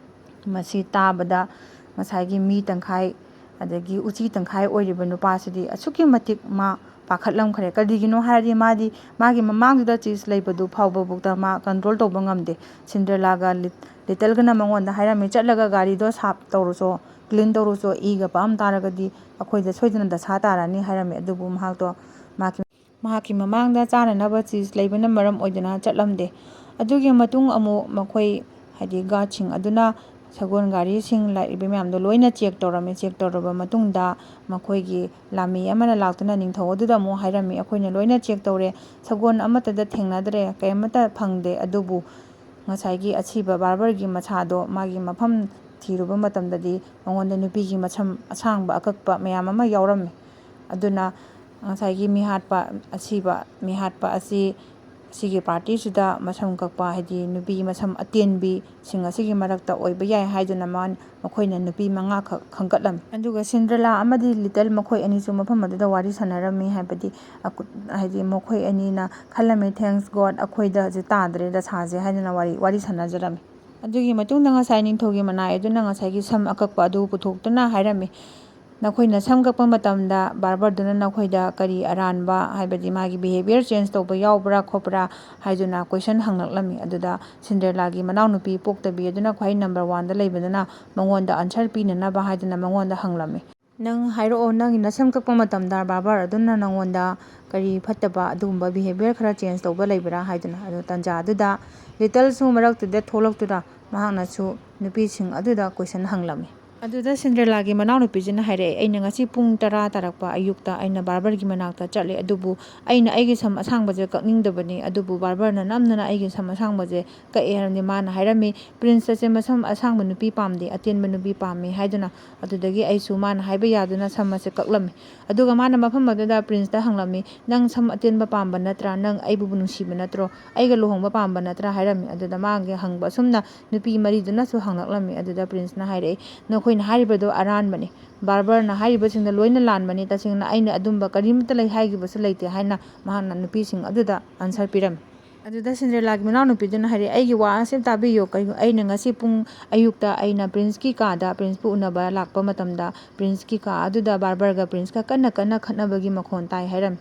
ꯃꯁꯤ ꯇꯥꯕꯗ ꯉꯁꯥꯏꯒꯤ ꯃꯤ ꯇꯪꯈꯥꯏ, ꯑꯗꯒꯤ ꯎꯆꯤ ꯇꯪꯈꯥꯏ ꯑꯣꯏꯔꯤꯕ ꯅꯨꯄꯥꯁꯤꯗꯤ ꯑꯁꯨꯛꯀꯤ ꯃꯇꯤꯛ ꯃꯥ ꯄꯥꯈꯠꯂꯝꯈ꯭ꯔꯦ꯫ ꯀꯔꯤꯒꯤꯅꯣ ꯍꯥꯏꯔꯗꯤ ꯃꯥꯗꯤ ꯃꯥꯒꯤ ꯃꯃꯥꯡꯗꯨꯗ ꯆꯤꯁ ꯂꯩꯕꯗꯨ ꯐꯥꯎꯕꯐꯥꯎꯗ ꯃꯥ ꯀꯟꯇ꯭ꯔꯣꯜ ꯇꯧꯕ ꯉꯝꯗꯦ꯫ ꯁꯤꯟꯗ꯭ꯔꯦꯂꯥꯒ ꯂꯤꯠ-, ꯂꯤꯇꯜꯒꯅ ꯃꯉꯣꯟꯗ ꯍꯥꯏꯔꯝꯃꯤ, "ꯆꯠꯂꯒ ꯒꯥꯔꯤꯗꯣ ꯁꯥꯞ ꯇꯧꯔꯨꯆꯣ, ꯀ꯭ꯂꯤꯟ ꯇꯧꯔꯨꯆꯣ, ꯏꯒ ꯄꯛꯑꯝ ꯇꯥꯔꯒꯗꯤ ꯑꯩꯈꯣꯏꯗ ꯁꯣꯏꯗꯅ ꯗꯁꯥ ꯇꯥꯔꯅꯤ" ꯍꯥꯏꯔꯝꯃꯤ꯫ ꯑꯗꯨꯕꯨ ꯃꯍꯥꯛꯇꯣ ꯃꯍꯥꯛꯀꯤ ꯃꯍꯥꯛꯀꯤ ꯃꯃꯥꯡꯗ ꯆꯥꯅꯅꯕ ꯆꯤꯁ ꯂꯩꯕꯅ ꯃꯔꯝ ꯑꯣꯏꯗꯨꯅ ꯆꯠꯂꯝꯗꯦ꯫ ꯑꯗꯨꯒꯤ ꯃꯇꯨꯡ ꯑꯃꯨꯛ ꯃꯈꯣꯏ, ꯍꯥꯏꯗꯤ ꯒꯥꯔꯗꯁꯤꯡ ꯑꯗꯨꯅ ꯁꯒꯣꯜ ꯒꯥꯔꯤꯁꯤꯡ ꯂꯥꯛꯏꯕ ꯃꯌꯥꯝꯗꯣ ꯂꯣꯏꯅ ꯆꯦꯛ ꯇꯧꯔꯝꯃꯤ꯫ ꯆꯦꯛ ꯇꯧꯔꯕ ꯃꯇꯨꯡꯗ ꯃꯈꯣꯏꯒꯤ ꯂꯥꯃꯤ ꯑꯃꯅ ꯂꯥꯛꯇꯨꯅ ꯅꯤꯡꯊꯧ ꯑꯗꯨꯗ ꯑꯃꯨꯛ ꯍꯥꯏꯔꯝꯃꯤ, "ꯑꯩꯈꯣꯏꯅ ꯂꯣꯏꯅ ꯆꯦꯛ ꯇꯧꯔꯦ, ꯁꯒꯣꯜ ꯑꯃꯠꯇꯗ ꯊꯦꯡꯅꯗ꯭ꯔꯦ, ꯀꯔꯤꯃꯠꯇ ꯐꯪꯗꯦ꯫ ꯑꯗꯨꯕꯨ ꯉꯁꯥꯏꯒꯤ ꯑꯁꯤꯕ ꯕꯥꯔꯕꯔꯒꯤ ꯃꯁꯥꯗꯣ ꯃꯥꯒꯤ ꯃꯐꯝ ꯊꯤꯔꯨꯕ ꯃꯇꯝꯗꯗꯤ ꯃꯉꯣꯟꯗ ꯅꯨꯄꯤꯒꯤ ꯃꯁꯝ ꯑꯁꯥꯡꯕ ꯑꯀꯛꯄ ꯃꯌꯥꯝ ꯑꯃ ꯌꯥꯎꯔꯝꯃꯤ꯫ ꯑꯗꯨꯅ ꯉꯁꯥꯏꯒꯤ ꯃꯤꯍꯥꯠꯄ, ꯑꯁꯤꯕ ꯃꯤꯍꯥꯠꯄ ꯑꯁꯤ ꯁꯤꯒꯤ ꯄꯥꯔꯇꯤꯁꯤꯗ ꯃꯁꯝ ꯀꯛꯄ, ꯍꯥꯏꯗꯤ ꯅꯨꯄꯤ ꯃꯁꯝ ꯑꯇꯦꯟꯕꯤꯁꯤꯡ ꯑꯁꯤꯒꯤ ꯃꯔꯛꯇ ꯑꯣꯏꯕ ꯌꯥꯏ ꯍꯥꯏꯗꯨꯅ ꯃꯥ-, ꯃꯈꯣꯏꯅ ꯅꯨꯄꯤ ꯃꯉꯥꯈꯛ ꯈꯟꯒꯠꯂꯝꯃꯤ꯫ ꯑꯗꯨꯒ ꯁꯤꯟꯗ꯭ꯔꯦꯂꯥ ꯑꯃꯗꯤ ꯂꯤꯇꯜ ꯃꯈꯣꯏ ꯑꯅꯤꯁꯨ ꯃꯐꯝ ꯑꯗꯨꯗ ꯋꯥꯔꯤ ꯁꯥꯟꯅꯔꯝꯃꯤ꯫ ꯍꯥꯏꯕꯗꯤ ꯑꯀꯨ-, ꯍꯥꯏꯗꯤ ꯃꯈꯣꯏ ꯑꯅꯤꯅ ꯈꯜꯂꯝꯃꯤ, "Thanks God, ꯑꯩꯈꯣꯏꯗ ꯍꯧꯖꯤꯛ ꯇꯥꯗ꯭ꯔꯦ ꯗꯁꯥꯁꯦ" ꯍꯥꯏꯗꯅ ꯋꯥꯔꯤ, ꯋꯥꯔꯤ ꯁꯥꯟꯅꯖꯔꯝꯃꯤ꯫ ꯑꯗꯨꯒꯤ ꯃꯇꯨꯡꯗ ꯉꯁꯥꯏ ꯅꯤꯡꯊꯧꯒꯤ ꯃꯅꯥꯏ ꯑꯗꯨꯅ ꯉꯁꯥꯏꯒꯤ ꯁꯝ ꯑꯀꯛꯄ ꯑꯗꯨ ꯄꯨꯊꯣꯛꯇꯨꯅ ꯍꯥꯏꯔꯝꯃꯤ, "ꯅꯈꯣꯏꯅ ꯁꯝ ꯀꯛꯄ ꯃꯇꯝꯗ ꯕꯥꯔꯕꯔꯗꯨꯅ ꯅꯈꯣꯏꯗ ꯀꯔꯤ ꯑꯔꯥꯟꯕ, ꯍꯥꯏꯕꯗꯤ ꯃꯥꯒꯤ behaviour change ꯇꯧꯕ ꯌꯥꯎꯕ꯭ꯔꯥ ꯈꯣꯠꯄ꯭ꯔꯥ?" ꯍꯥꯏꯗꯨꯅ question ꯍꯪꯂꯛꯂꯝꯃꯤ꯫ ꯑꯗꯨꯗ ꯁꯤꯟꯗ꯭ꯔꯦꯂꯥꯒꯤ ꯃꯅꯥꯎꯅꯨꯄꯤ ꯄꯣꯛꯇꯕꯤ ꯑꯗꯨꯅ ꯈ꯭ꯋꯥꯏ number one ꯗ ꯂꯩꯕꯗꯨꯅ ꯃꯉꯣꯟꯗ answer ꯄꯤꯅꯅꯕ ꯍꯥꯏꯗꯨꯅ ꯃꯉꯣꯟꯗ ꯍꯪꯂꯝꯃꯤ꯫ "ꯅꯪ ꯍꯥꯏꯔꯛꯑꯣ, ꯅꯪꯒꯤ ꯅꯁꯝ ꯀꯛꯄ ꯃꯇꯝꯗ ꯕꯥꯔꯕꯔ ꯑꯗꯨꯅ ꯅꯪꯉꯣꯟꯗ ꯀꯔꯤ ꯐꯠꯇꯕ ꯑꯗꯨꯒꯨꯝꯕ behaviour ꯈꯔ change ꯇꯧꯕ ꯂꯩꯕ꯭ꯔꯥ?" ꯍꯥꯏꯗꯨꯅ꯫ ꯑꯗꯨ ꯇꯟꯖꯥ ꯑꯗꯨꯗ ꯂꯤꯇꯜꯁꯨ ꯃꯔꯛꯇꯨꯗ ꯊꯣꯛꯂꯛꯇꯨꯅ ꯃꯍꯥꯛꯅꯁꯨ ꯅꯨꯄꯤꯁꯤꯡ ꯑꯗꯨꯗ question ꯍꯪꯂꯝꯃꯤ꯫ ꯑꯗꯨꯗ ꯁꯤꯟꯗ꯭ꯔꯦꯂꯥꯒꯤ ꯃꯅꯥꯎꯅꯨꯄꯤꯁꯤꯅ ꯍꯥꯏꯔꯛꯑꯦ, "ꯑꯩꯅ ꯉꯁꯤ ꯄꯨꯡ ꯇꯔꯥ ꯇꯥꯔꯛꯄ ꯑꯌꯨꯛꯇ ꯑꯩꯅ ꯕꯥꯔꯕꯔꯒꯤ ꯃꯅꯥꯛꯇ ꯆꯠꯂꯦ, ꯑꯗꯨꯕꯨ ꯑꯩꯅ ꯑꯩꯒꯤ ꯁꯝ ꯑꯁꯥꯡꯕꯁꯦ ꯀꯛꯅꯤꯡꯗꯕꯅꯤ, ꯑꯗꯨꯕꯨ ꯕꯥꯔꯕꯔꯅ ꯅꯝꯗꯅ ꯑꯩꯒꯤ ꯁꯝ ꯑꯁꯥꯡꯕꯁꯦ ꯀꯛꯑꯦ ꯍꯥꯏꯔꯝꯃꯤ꯫" ꯃꯥꯅ ꯍꯥꯏꯔꯝꯃꯤ, "Prince ꯑꯁꯦ ꯃꯁꯝ ꯑꯁꯥꯡꯕ ꯅꯨꯄꯤ ꯄꯥꯝꯗꯦ, ꯑꯇꯦꯟꯕ ꯅꯨꯄꯤ ꯄꯥꯝꯃꯤ" ꯍꯥꯏꯗꯨꯅ꯫ ꯑꯗꯨꯗꯒꯤ ꯑꯩꯁꯨ ꯃꯥꯅ ꯍꯥꯏꯕ ꯌꯥꯗꯨꯅ ꯁꯝ ꯑꯁꯦ ꯀꯛꯂꯝꯃꯤ꯫ ꯑꯗꯨꯒ ꯃꯥꯅ ꯃꯐꯝ ꯑꯗꯨꯗ Princeꯇ ꯍꯪꯂꯝꯃꯤ, "ꯅꯪ ꯁꯝ ꯑꯇꯦꯟꯕ ꯄꯥꯝꯕ ꯅꯠꯇ꯭ꯔꯥ? ꯅꯪ ꯑꯩꯕꯨ ꯅꯨꯡꯁꯤꯕ ꯅꯠꯇ꯭ꯔꯣ? ꯑꯩꯒ ꯂꯨꯍꯣꯡꯕ ꯄꯥꯝꯕ ꯅꯠꯇ꯭ꯔꯥ?" ꯍꯥꯏꯔꯝꯃꯤ꯫ ꯑꯗꯨꯗ ꯃꯥꯒꯤ ꯍꯪꯕ ꯑꯁꯨꯝꯅ ꯅꯨꯄꯤ ꯃꯔꯤꯗꯨꯅꯁꯨ ꯍꯪꯂꯛꯂꯝꯃꯤ꯫ ꯑꯗꯨꯗ Princeꯅ ꯍꯥꯏꯔꯛꯏ, "ꯅꯈꯣꯏꯅ ꯍꯥꯏꯔꯤꯕꯗꯣ ꯑꯔꯥꯟꯕꯅꯤ꯫ ꯕꯥꯔꯕꯔꯅ ꯍꯥꯏꯔꯤꯕꯁꯤꯡꯗ ꯂꯣꯏꯅ ꯂꯥꯟꯕꯅꯤ꯫ ꯇꯁꯦꯡꯅ ꯑꯩꯅ ꯑꯗꯨꯝꯕ ꯀꯔꯤꯃꯠꯇ ꯂꯩ ꯍꯥꯏꯈꯤꯕꯁꯨ ꯂꯩꯇꯦ" ꯍꯥꯏꯅ ꯃꯍꯥꯛꯅ ꯅꯨꯄꯤꯁꯤꯡ ꯑꯗꯨꯗ answer ꯄꯤꯔꯝꯃꯤ꯫ ꯑꯗꯨꯗ ꯁꯤꯟꯗ꯭ꯔꯦꯂꯥꯒꯤ ꯃꯅꯥꯎꯅꯨꯄꯤꯗꯨꯅ ꯍꯥꯏꯔꯛꯏ, "ꯑꯩꯒꯤ ꯋꯥ ꯑꯁꯤ ꯇꯥꯕꯤꯌꯨ꯫ ꯀꯩꯒꯨ-, ꯑꯩꯅ ꯉꯁꯤ ꯄꯨꯡ ꯑꯌꯨꯛꯇ ꯑꯩꯅ Princeꯀꯤ ꯀꯥꯗ Princeꯄꯨ ꯎꯅꯕ ꯂꯥꯛꯄ ꯃꯇꯝꯗ Princeꯀꯤ ꯀꯥ ꯑꯗꯨꯗ ꯕꯥꯔꯕꯔꯒ Princeꯀ ꯀꯟꯅ ꯀꯟꯅ ꯈꯠꯅꯕꯒꯤ ꯃꯈꯣꯟ ꯇꯥꯏ" ꯍꯥꯏꯔꯝꯃꯤ꯫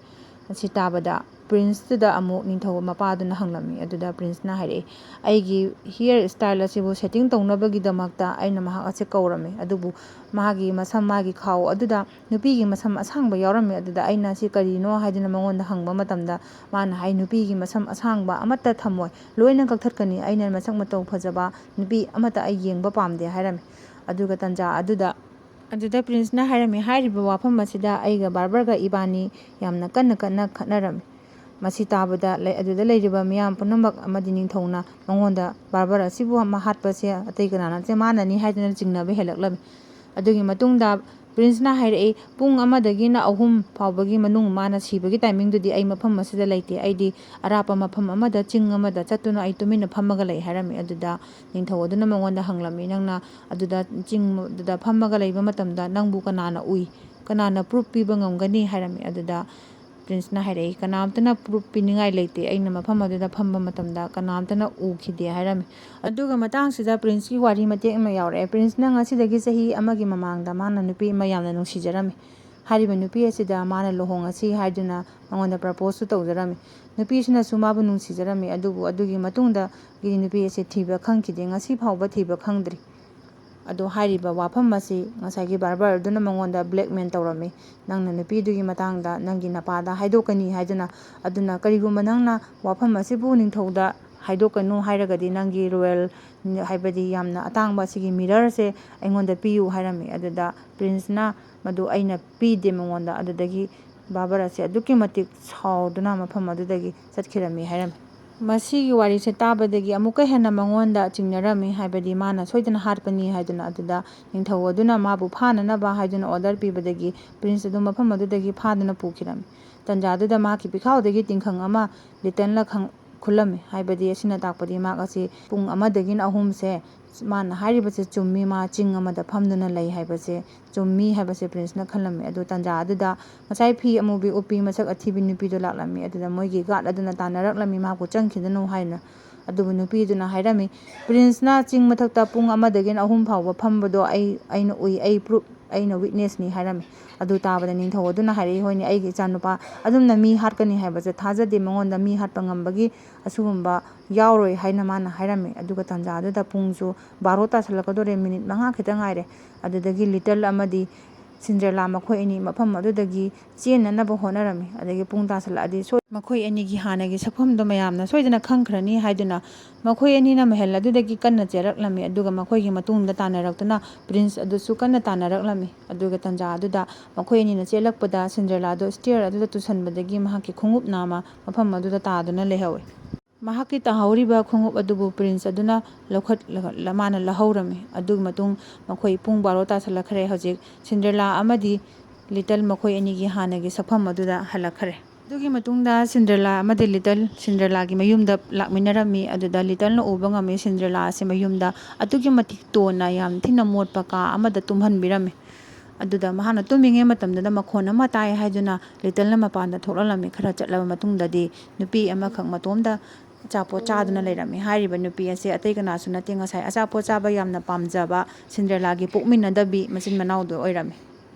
ꯑꯁꯤ ꯇꯥꯕꯗ Princeꯇꯨꯗ ꯑꯃꯨꯛ ꯅꯤꯡꯊꯧ ꯃꯄꯥꯗꯨꯅ ꯍꯪꯂꯝꯃꯤ꯫ ꯑꯗꯨꯗ Princeꯅ ꯍꯥꯏꯔꯛꯏ, "ꯑꯩꯒꯤ hair style ꯑꯁꯤꯕꯨ setting ꯇꯧꯅꯕꯒꯤꯗꯃꯛꯇ ꯑꯩꯅ ꯃꯍꯥꯛ ꯑꯁꯤ ꯀꯧꯔꯝꯃꯤ, ꯑꯗꯨꯕꯨ ꯃꯥꯒꯤ ꯃꯁꯝ, ꯃꯥꯒꯤ ꯈꯥꯎ ꯑꯗꯨꯗ ꯅꯨꯄꯤꯒꯤ ꯃꯁꯝ ꯑꯁꯥꯡꯕ ꯌꯥꯎꯔꯝꯃꯤ꯫ ꯑꯗꯨꯗ ꯑꯩꯅ ꯁꯤ ꯀꯔꯤꯅꯣ ꯍꯥꯏꯗꯨꯅ ꯃꯉꯣꯟꯗ ꯍꯪꯕ ꯃꯇꯝꯗ ꯃꯥꯅ ꯍꯥꯏ, ꯅꯨꯄꯤꯒꯤ ꯃꯁꯝ ꯑꯁꯥꯡꯕ ꯑꯃꯠꯇ ꯊꯝꯃꯣꯏ, ꯂꯣꯏꯅ ꯀꯛꯊꯠꯀꯅꯤ꯫ ꯑꯩꯅ ꯃꯁꯛ ꯃꯇꯧ ꯐꯖꯕ ꯅꯨꯄꯤ ꯑꯃꯠꯇ ꯑꯩ ꯌꯦꯡꯕ ꯄꯥꯝꯗꯦ" ꯍꯥꯏꯔꯝꯃꯤ꯫ ꯑꯗꯨꯒ ꯇꯟꯖꯥ ꯑꯗꯨꯗ, ꯑꯗꯨꯗ Princeꯅ ꯍꯥꯏꯔꯝꯃꯤ, "ꯍꯥꯏꯔꯤꯕ ꯋꯥꯐꯝ ꯑꯁꯤꯗ ꯑꯩꯒ ꯕꯥꯔꯕꯔꯒ ꯏꯕꯥꯅꯤ ꯌꯥꯝꯅ ꯀꯟꯅ ꯀꯟꯅ ꯈꯠꯅꯔꯝꯃꯤ꯫" ꯃꯁꯤ ꯇꯥꯕꯗ ꯂꯩ-, ꯑꯗꯨꯗ ꯂꯩꯔꯤꯕ ꯃꯤꯌꯥꯝ ꯄꯨꯝꯅꯃꯛ ꯑꯃꯗꯤ ꯅꯤꯡꯊꯧꯅ ꯃꯉꯣꯟꯗ ꯕꯥꯔꯕꯔ ꯑꯁꯤꯕꯨ ꯑꯃ ꯍꯥꯠꯄꯁꯦ ꯑꯇꯩ ꯀꯅꯥ ꯅꯠꯇꯦ, ꯃꯥꯅꯅꯤ ꯍꯥꯏꯗꯨꯅ ꯆꯤꯡꯅꯕ ꯍꯦꯜꯂꯛꯂꯝꯃꯤ꯫ ꯑꯗꯨꯒꯤ ꯃꯇꯨꯡꯗ ꯄ꯭ꯔꯤꯟꯁꯅ ꯍꯥꯏꯔꯛꯏ, "ꯄꯨꯡ ꯑꯃꯗꯒꯤꯅ ꯑꯍꯨꯝ ꯐꯥꯎꯕꯒꯤ ꯃꯅꯨꯡ ꯃꯥꯅ ꯁꯤꯕꯒꯤ ꯇꯥꯏꯃꯤꯡꯗꯨꯗꯤ ꯑꯩ ꯃꯐꯝ ꯑꯁꯤꯗ ꯂꯩꯇꯦ꯫ ꯑꯩꯗꯤ ꯑꯔꯥꯞꯄ ꯃꯐꯝ ꯑꯃꯗ, ꯆꯤꯡ ꯑꯃꯗ ꯆꯠꯇꯨꯅ ꯑꯩ ꯇꯨꯃꯤꯟꯅ ꯐꯝꯃꯒ ꯂꯩ" ꯍꯥꯏꯔꯝꯃꯤ꯫ ꯑꯗꯨꯗ ꯅꯤꯡꯊꯧ ꯑꯗꯨꯅ ꯃꯉꯣꯟꯗ ꯍꯪꯂꯝꯃꯤ, "ꯅꯪꯅ ꯑꯗꯨꯗ ꯆꯤꯡꯗꯨꯗ ꯐꯝꯃꯒ ꯂꯩꯕ ꯃꯇꯝꯗ ꯅꯪꯕꯨ ꯀꯅꯥꯅ ꯎꯏ? ꯀꯅꯥꯅ ꯄ꯭ꯔꯨꯐ ꯄꯤꯕ ꯉꯝꯒꯅꯤ?" ꯍꯥꯏꯔꯝꯃꯤ꯫ ꯑꯗꯨꯗ ꯄ꯭ꯔꯤꯟꯁꯅ ꯍꯥꯏꯔꯛꯏ, "ꯀꯅꯥꯝꯇꯅ ꯄ꯭ꯔꯨꯐ ꯄꯤꯅꯤꯡꯉꯥꯏ ꯂꯩꯇꯦ꯫ ꯑꯩꯅ ꯃꯐꯝ ꯑꯗꯨꯗ ꯐꯝꯕ ꯃꯇꯝꯗ ꯀꯅꯥꯝꯇꯅ ꯎꯈꯤꯗꯦ" ꯍꯥꯏꯔꯝꯃꯤ꯫ ꯑꯗꯨꯒ ꯃꯇꯥꯡꯁꯤꯗ ꯄ꯭ꯔꯤꯟꯁꯀꯤ ꯋꯥꯔꯤ ꯃꯇꯦꯛ ꯑꯃ ꯌꯥꯎꯔꯛꯑꯦ꯫ ꯄ꯭ꯔꯤꯟꯁꯅ ꯉꯁꯤꯗꯒꯤ ꯆꯍꯤ ꯑꯃꯒꯤ ꯃꯃꯥꯡꯗ ꯃꯥꯅ ꯅꯨꯄꯤ ꯑꯃ ꯌꯥꯝꯅ ꯅꯨꯡꯁꯤꯖꯔꯝꯃꯤ꯫ ꯍꯥꯏꯔꯤꯕ ꯅꯨꯄꯤ ꯑꯁꯤꯗ ꯃꯥꯅ ꯂꯨꯍꯣꯡꯉꯁꯤ ꯍꯥꯏꯗꯨꯅ ꯃꯉꯣꯟꯗ ꯄ꯭ꯔꯄꯣꯁꯁꯨ ꯇꯧꯖꯔꯝꯃꯤ꯫ ꯅꯨꯄꯤꯁꯤꯅꯁꯨ ꯃꯥꯕꯨ ꯅꯨꯡꯁꯤꯖꯔꯝꯃꯤ꯫ ꯑꯗꯨꯕꯨ ꯑꯗꯨꯒꯤ ꯃꯇꯨꯡꯗꯒꯤ ꯅꯨꯄꯤ ꯑꯁꯤ ꯊꯤꯕ ꯈꯪꯈꯤꯗꯦ꯫ ꯉꯁꯤ ꯐꯥꯎꯕ ꯊꯤꯕ ꯈꯪꯗ꯭ꯔꯤ꯫ ꯑꯗꯣ ꯍꯥꯏꯔꯤꯕ ꯋꯥꯐꯝ ꯑꯁꯤ ꯉꯁꯥꯏꯒꯤ ꯕꯥꯔꯕꯔ ꯑꯗꯨꯅ ꯃꯉꯣꯟꯗ ꯕ꯭ꯂꯦꯛꯃꯦꯜ ꯇꯧꯔꯝꯃꯤ꯫ "ꯅꯪꯅ ꯅꯨꯄꯤꯗꯨꯒꯤ ꯃꯇꯥꯡꯗ ꯅꯪꯒꯤ ꯅꯄꯥꯗ ꯍꯥꯏꯗꯣꯛꯀꯅꯤ" ꯍꯥꯏꯗꯨꯅ꯫ ꯑꯗꯨꯅ ꯀꯔꯤꯒꯨꯝꯕ ꯅꯪꯅ ꯋꯥꯐꯝ ꯑꯁꯤꯕꯨ ꯅꯤꯡꯊꯧꯗ ꯍꯥꯏꯗꯣꯛꯀꯅꯨ ꯍꯥꯏꯔꯒꯗꯤ ꯅꯪꯒꯤ ꯔꯣꯌꯦꯜ, ꯍꯥꯏꯕꯗꯤ ꯌꯥꯝꯅ ꯑꯇꯥꯡꯕ ꯑꯁꯤꯒꯤ ꯃꯤꯔꯔꯁꯦ ꯑꯩꯉꯣꯟꯗ ꯄꯤꯌꯨ ꯍꯥꯏꯔꯝꯃꯤ꯫ ꯑꯗꯨꯗ ꯄ꯭ꯔꯤꯟꯁꯅ ꯃꯗꯨ ꯑꯩꯅ ꯄꯤꯗꯦ ꯃꯉꯣꯟꯗ꯫ ꯑꯗꯨꯗꯒꯤ ꯕꯥꯔꯕꯔ ꯑꯁꯤ ꯑꯗꯨꯛꯀꯤ ꯃꯇꯤꯛ ꯁꯥꯎꯗꯨꯅ ꯃꯐꯝ ꯑꯗꯨꯗꯒꯤ ꯆꯠꯈꯤꯔꯝꯃꯤ ꯍꯥꯏꯔꯝꯃꯤ꯫ ꯃꯁꯤꯒꯤ ꯋꯥꯔꯤꯁꯦ ꯇꯥꯕꯗꯒꯤ ꯑꯃꯨꯛꯀ ꯍꯦꯟꯅ ꯃꯉꯣꯟꯗ ꯆꯤꯡꯅꯔꯝꯃꯤ, ꯍꯥꯏꯕꯗꯤ ꯃꯥꯅ ꯁꯣꯏꯗꯅ ꯍꯥꯠꯄꯅꯤ ꯍꯥꯏꯗꯨꯅ꯫ ꯑꯗꯨꯗ ꯅꯤꯡꯊꯧ ꯑꯗꯨꯅ ꯃꯥꯕꯨ ꯐꯥꯅꯅꯕ ꯍꯥꯏꯗꯨꯅ ꯑꯣꯔꯗꯔ ꯄꯤꯕꯗꯒꯤ ꯄ꯭ꯔꯤꯟꯁ ꯑꯗꯨ ꯃꯐꯝ ꯑꯗꯨꯗꯒꯤ ꯐꯥꯗꯨꯅ ꯄꯨꯈꯤꯔꯝꯃꯤ꯫ ꯇꯟꯖꯥ ꯑꯗꯨꯗ ꯃꯍꯥꯛꯀꯤ ꯄꯤꯈꯥꯎꯗꯒꯤ ꯇꯤꯡꯈꯪ ꯑꯃ ꯂꯤꯇꯟꯂ ꯈꯪ-, ꯈꯨꯜꯂꯝꯃꯤ, ꯍꯥꯏꯕꯗꯤ ꯑꯁꯤꯅ ꯇꯥꯛꯄꯗꯤ ꯃꯍꯥꯛ ꯑꯁꯤ ꯄꯨꯡ ꯑꯃꯗꯒꯤꯅ ꯑꯍꯨꯝꯁꯦ ꯃꯥꯅ ꯍꯥꯏꯔꯤꯕꯁꯦ ꯆꯨꯝꯃꯤ, ꯃꯥ ꯆꯤꯡ ꯑꯃꯗ ꯐꯝꯗꯨꯅ ꯂꯩ ꯍꯥꯏꯕꯁꯦ ꯆꯨꯝꯃꯤ ꯍꯥꯏꯕꯁꯦ ꯄ꯭ꯔꯤꯟꯁꯅ ꯈꯜꯂꯝꯃꯤ꯫ ꯑꯗꯨ ꯇꯟꯖꯥ ꯑꯗꯨꯗ ꯉꯁꯥꯏ ꯐꯤ ꯑꯃꯨꯕꯤ ꯎꯞꯄꯤ ꯃꯁꯛ ꯑꯊꯤꯕꯤ ꯅꯨꯄꯤꯗꯨ ꯂꯥꯛꯂꯝꯃꯤ꯫ ꯑꯗꯨꯗ ꯃꯣꯏꯒꯤ ꯒꯥꯔꯗ ꯑꯗꯨꯅ ꯇꯥꯟꯅꯔꯛꯂꯝꯃꯤ, ꯃꯍꯥꯛꯄꯨ ꯆꯪꯈꯤꯒꯅꯨ ꯍꯥꯏꯅ꯫ ꯑꯗꯨꯕꯨ ꯅꯨꯄꯤꯗꯨꯅ ꯍꯥꯏꯔꯝꯃꯤ, "ꯄ꯭ꯔꯤꯟꯁꯅ ꯆꯤꯡ ꯃꯊꯛꯇ ꯄꯨꯡ ꯑꯃꯗꯒꯤꯅ ꯑꯍꯨꯝ ꯐꯥꯎꯕ ꯐꯝꯕꯗꯣ ꯑꯩ, ꯑꯩꯅ ꯎꯏ, ꯑꯩ ꯄ꯭ꯔꯨꯐ, ꯑꯩꯅ ꯋꯤꯠꯅꯦꯁꯅꯤ" ꯍꯥꯏꯔꯝꯃꯤ꯫ ꯑꯗꯨ ꯇꯥꯕꯗ ꯅꯤꯡꯊꯧ ꯑꯗꯨꯅ ꯍꯥꯏꯔꯛꯏ, "ꯍꯣꯏꯅꯦ, ꯑꯩꯒꯤ ꯏꯆꯥꯅꯨꯄꯥ ꯑꯗꯨꯝꯅ ꯃꯤ ꯍꯥꯠꯀꯅꯤ ꯍꯥꯏꯕꯁꯦ ꯊꯥꯖꯗꯦ, ꯃꯉꯣꯟꯗ ꯃꯤ ꯍꯥꯠꯄ ꯉꯝꯕꯒꯤ ꯑꯁꯤꯒꯨꯝꯕ ꯌꯥꯎꯔꯣꯏ" ꯍꯥꯏꯅ ꯃꯥꯅ ꯍꯥꯏꯔꯝꯃꯤ꯫ ꯑꯗꯨꯒ ꯇꯟꯖꯥ ꯑꯗꯨꯗ ꯄꯨꯡꯁꯨ ꯕꯥꯔꯣ ꯇꯥꯁꯜꯂꯛꯀꯗꯣꯔꯦ, ꯃꯤꯅꯤꯠ ꯃꯉꯥ ꯈꯤꯇꯪ ꯉꯥꯏꯔꯦ꯫ ꯑꯗꯨꯗꯒꯤ ꯂꯤꯇꯜ ꯑꯃꯗꯤ ꯁꯤꯟꯗ꯭ꯔꯦꯂꯥ ꯃꯈꯣꯏ ꯑꯅꯤ ꯃꯐꯝ ꯑꯗꯨꯗꯒꯤ ꯆꯦꯟꯅꯅꯕ ꯍꯣꯠꯅꯔꯝꯃꯤ꯫ ꯑꯗꯒꯤ ꯄꯨꯡ ꯇꯥꯁꯜꯂꯛꯑꯗꯤ ꯁꯣꯏ-, ꯃꯈꯣꯏ ꯑꯅꯤꯒꯤ ꯍꯥꯟꯅꯒꯤ ꯁꯛꯐꯝꯗꯣ ꯃꯌꯥꯝꯅ ꯁꯣꯏꯗꯅ ꯈꯪꯈ꯭ꯔꯅꯤ ꯍꯥꯏꯗꯨꯅ ꯃꯈꯣꯏ ꯑꯅꯤꯅ ꯃꯍꯜ ꯑꯗꯨꯗꯒꯤ ꯀꯟꯅ ꯆꯦꯜꯂꯛꯂꯝꯃꯤ꯫ ꯑꯗꯨꯒ ꯃꯈꯣꯏꯒꯤ ꯃꯇꯨꯡꯗ ꯇꯥꯟꯅꯔꯛꯇꯨꯅ ꯄ꯭ꯔꯤꯟꯁ ꯑꯗꯨꯁꯨ ꯀꯟꯅ ꯇꯥꯟꯅꯔꯛꯂꯝꯃꯤ꯫ ꯑꯗꯨꯒ ꯇꯟꯖꯥ ꯑꯗꯨꯗ ꯃꯈꯣꯏ ꯑꯅꯤꯅ ꯆꯦꯜꯂꯛꯄꯗ ꯁꯤꯟꯗ꯭ꯔꯦꯂꯥꯗꯣ ꯁ꯭ꯇꯦꯌꯔ ꯑꯗꯨꯗ ꯇꯨꯁꯟꯕꯗꯒꯤ ꯃꯍꯥꯛꯀꯤ ꯈꯣꯡꯎꯞ ꯅꯥꯝꯃ ꯃꯐꯝ ꯑꯗꯨꯗ ꯇꯥꯗꯨꯅ ꯂꯩꯍꯧꯏ꯫ ꯃꯍꯥꯛꯀꯤ ꯇꯥꯍꯧꯔꯤꯕ ꯈꯣꯡꯎꯞ ꯑꯗꯨꯕꯨ ꯄ꯭ꯔꯤꯟꯁ ꯑꯗꯨꯅ ꯂꯧꯈꯠꯂꯒ ꯃꯥꯅ ꯂꯧꯍꯧꯔꯝꯃꯤ꯫ ꯑꯗꯨꯒꯤ ꯃꯇꯨꯡ ꯃꯈꯣꯏ ꯄꯨꯡ ꯕꯥꯔꯣ ꯇꯥꯁꯜꯂꯛꯈ꯭ꯔꯦ꯫ ꯍꯧꯖꯤꯛ ꯁꯤꯟꯗ꯭ꯔꯦꯂꯥ ꯑꯃꯗꯤ ꯂꯤꯇꯜ ꯃꯈꯣꯏ ꯑꯅꯤꯒꯤ ꯍꯥꯟꯅꯒꯤ ꯁꯛꯐꯝ ꯑꯗꯨꯗ ꯍꯜꯂꯛꯈ꯭ꯔꯦ꯫ ꯑꯗꯨꯒꯤ ꯃꯇꯨꯡꯗ ꯁꯤꯟꯗ꯭ꯔꯦꯂꯥ ꯑꯃꯗꯤ ꯂꯤꯇꯜ ꯁꯤꯟꯗ꯭ꯔꯦꯂꯥꯒꯤ ꯃꯌꯨꯝꯗ ꯂꯥꯛꯃꯤꯟꯅꯔꯝꯃꯤ꯫ ꯑꯗꯨꯗ ꯂꯤꯇꯜꯅ ꯎꯕ ꯉꯝꯃꯤ ꯁꯤꯟꯗ꯭ꯔꯦꯂꯥ ꯑꯁꯤ ꯃꯌꯨꯝꯗ ꯑꯗꯨꯛꯀꯤ ꯃꯇꯤꯛ ꯇꯣꯟꯅ ꯌꯥꯝ ꯊꯤꯅ ꯃꯣꯠꯄ ꯀꯥ ꯑꯃꯗ ꯇꯨꯝꯍꯟꯕꯤꯔꯝꯃꯤ꯫ ꯑꯗꯨꯗ ꯃꯍꯥꯛꯅ ꯇꯨꯝꯃꯤꯉꯩ ꯃꯇꯝꯗꯨꯗ ꯃꯈꯣꯟ ꯑꯃ ꯇꯥꯏ ꯍꯥꯏꯗꯨꯅ ꯂꯤꯇꯜꯅ ꯃꯄꯥꯟꯗ ꯊꯣꯛꯂꯛꯂꯝꯃꯤ꯫ ꯈꯔ ꯆꯠꯂꯕ ꯃꯇꯨꯡꯗꯗꯤ ꯅꯨꯄꯤ ꯑꯃꯈꯛ ꯃꯇꯣꯝꯗ ꯑꯆꯥꯄꯣꯠ ꯆꯥꯗꯨꯅ ꯂꯩꯔꯝꯃꯤ꯫ ꯍꯥꯏꯔꯤꯕ ꯅꯨꯄꯤ ꯑꯁꯤ ꯑꯇꯩ ꯀꯅꯥꯁꯨ ꯅꯠꯇꯦ, ꯉꯁꯥꯏ ꯑꯆꯥꯄꯣꯠ ꯆꯥꯕ ꯌꯥꯝꯅ ꯄꯥꯝꯖꯕ ꯁꯤꯟꯗ꯭ꯔꯦꯂꯥꯒꯤ ꯄꯣꯛꯃꯤꯟꯅꯗꯕꯤ ꯃꯆꯤꯟ ꯃꯅꯥꯎꯗꯨ ꯑꯣꯏꯔꯝꯃꯤ꯫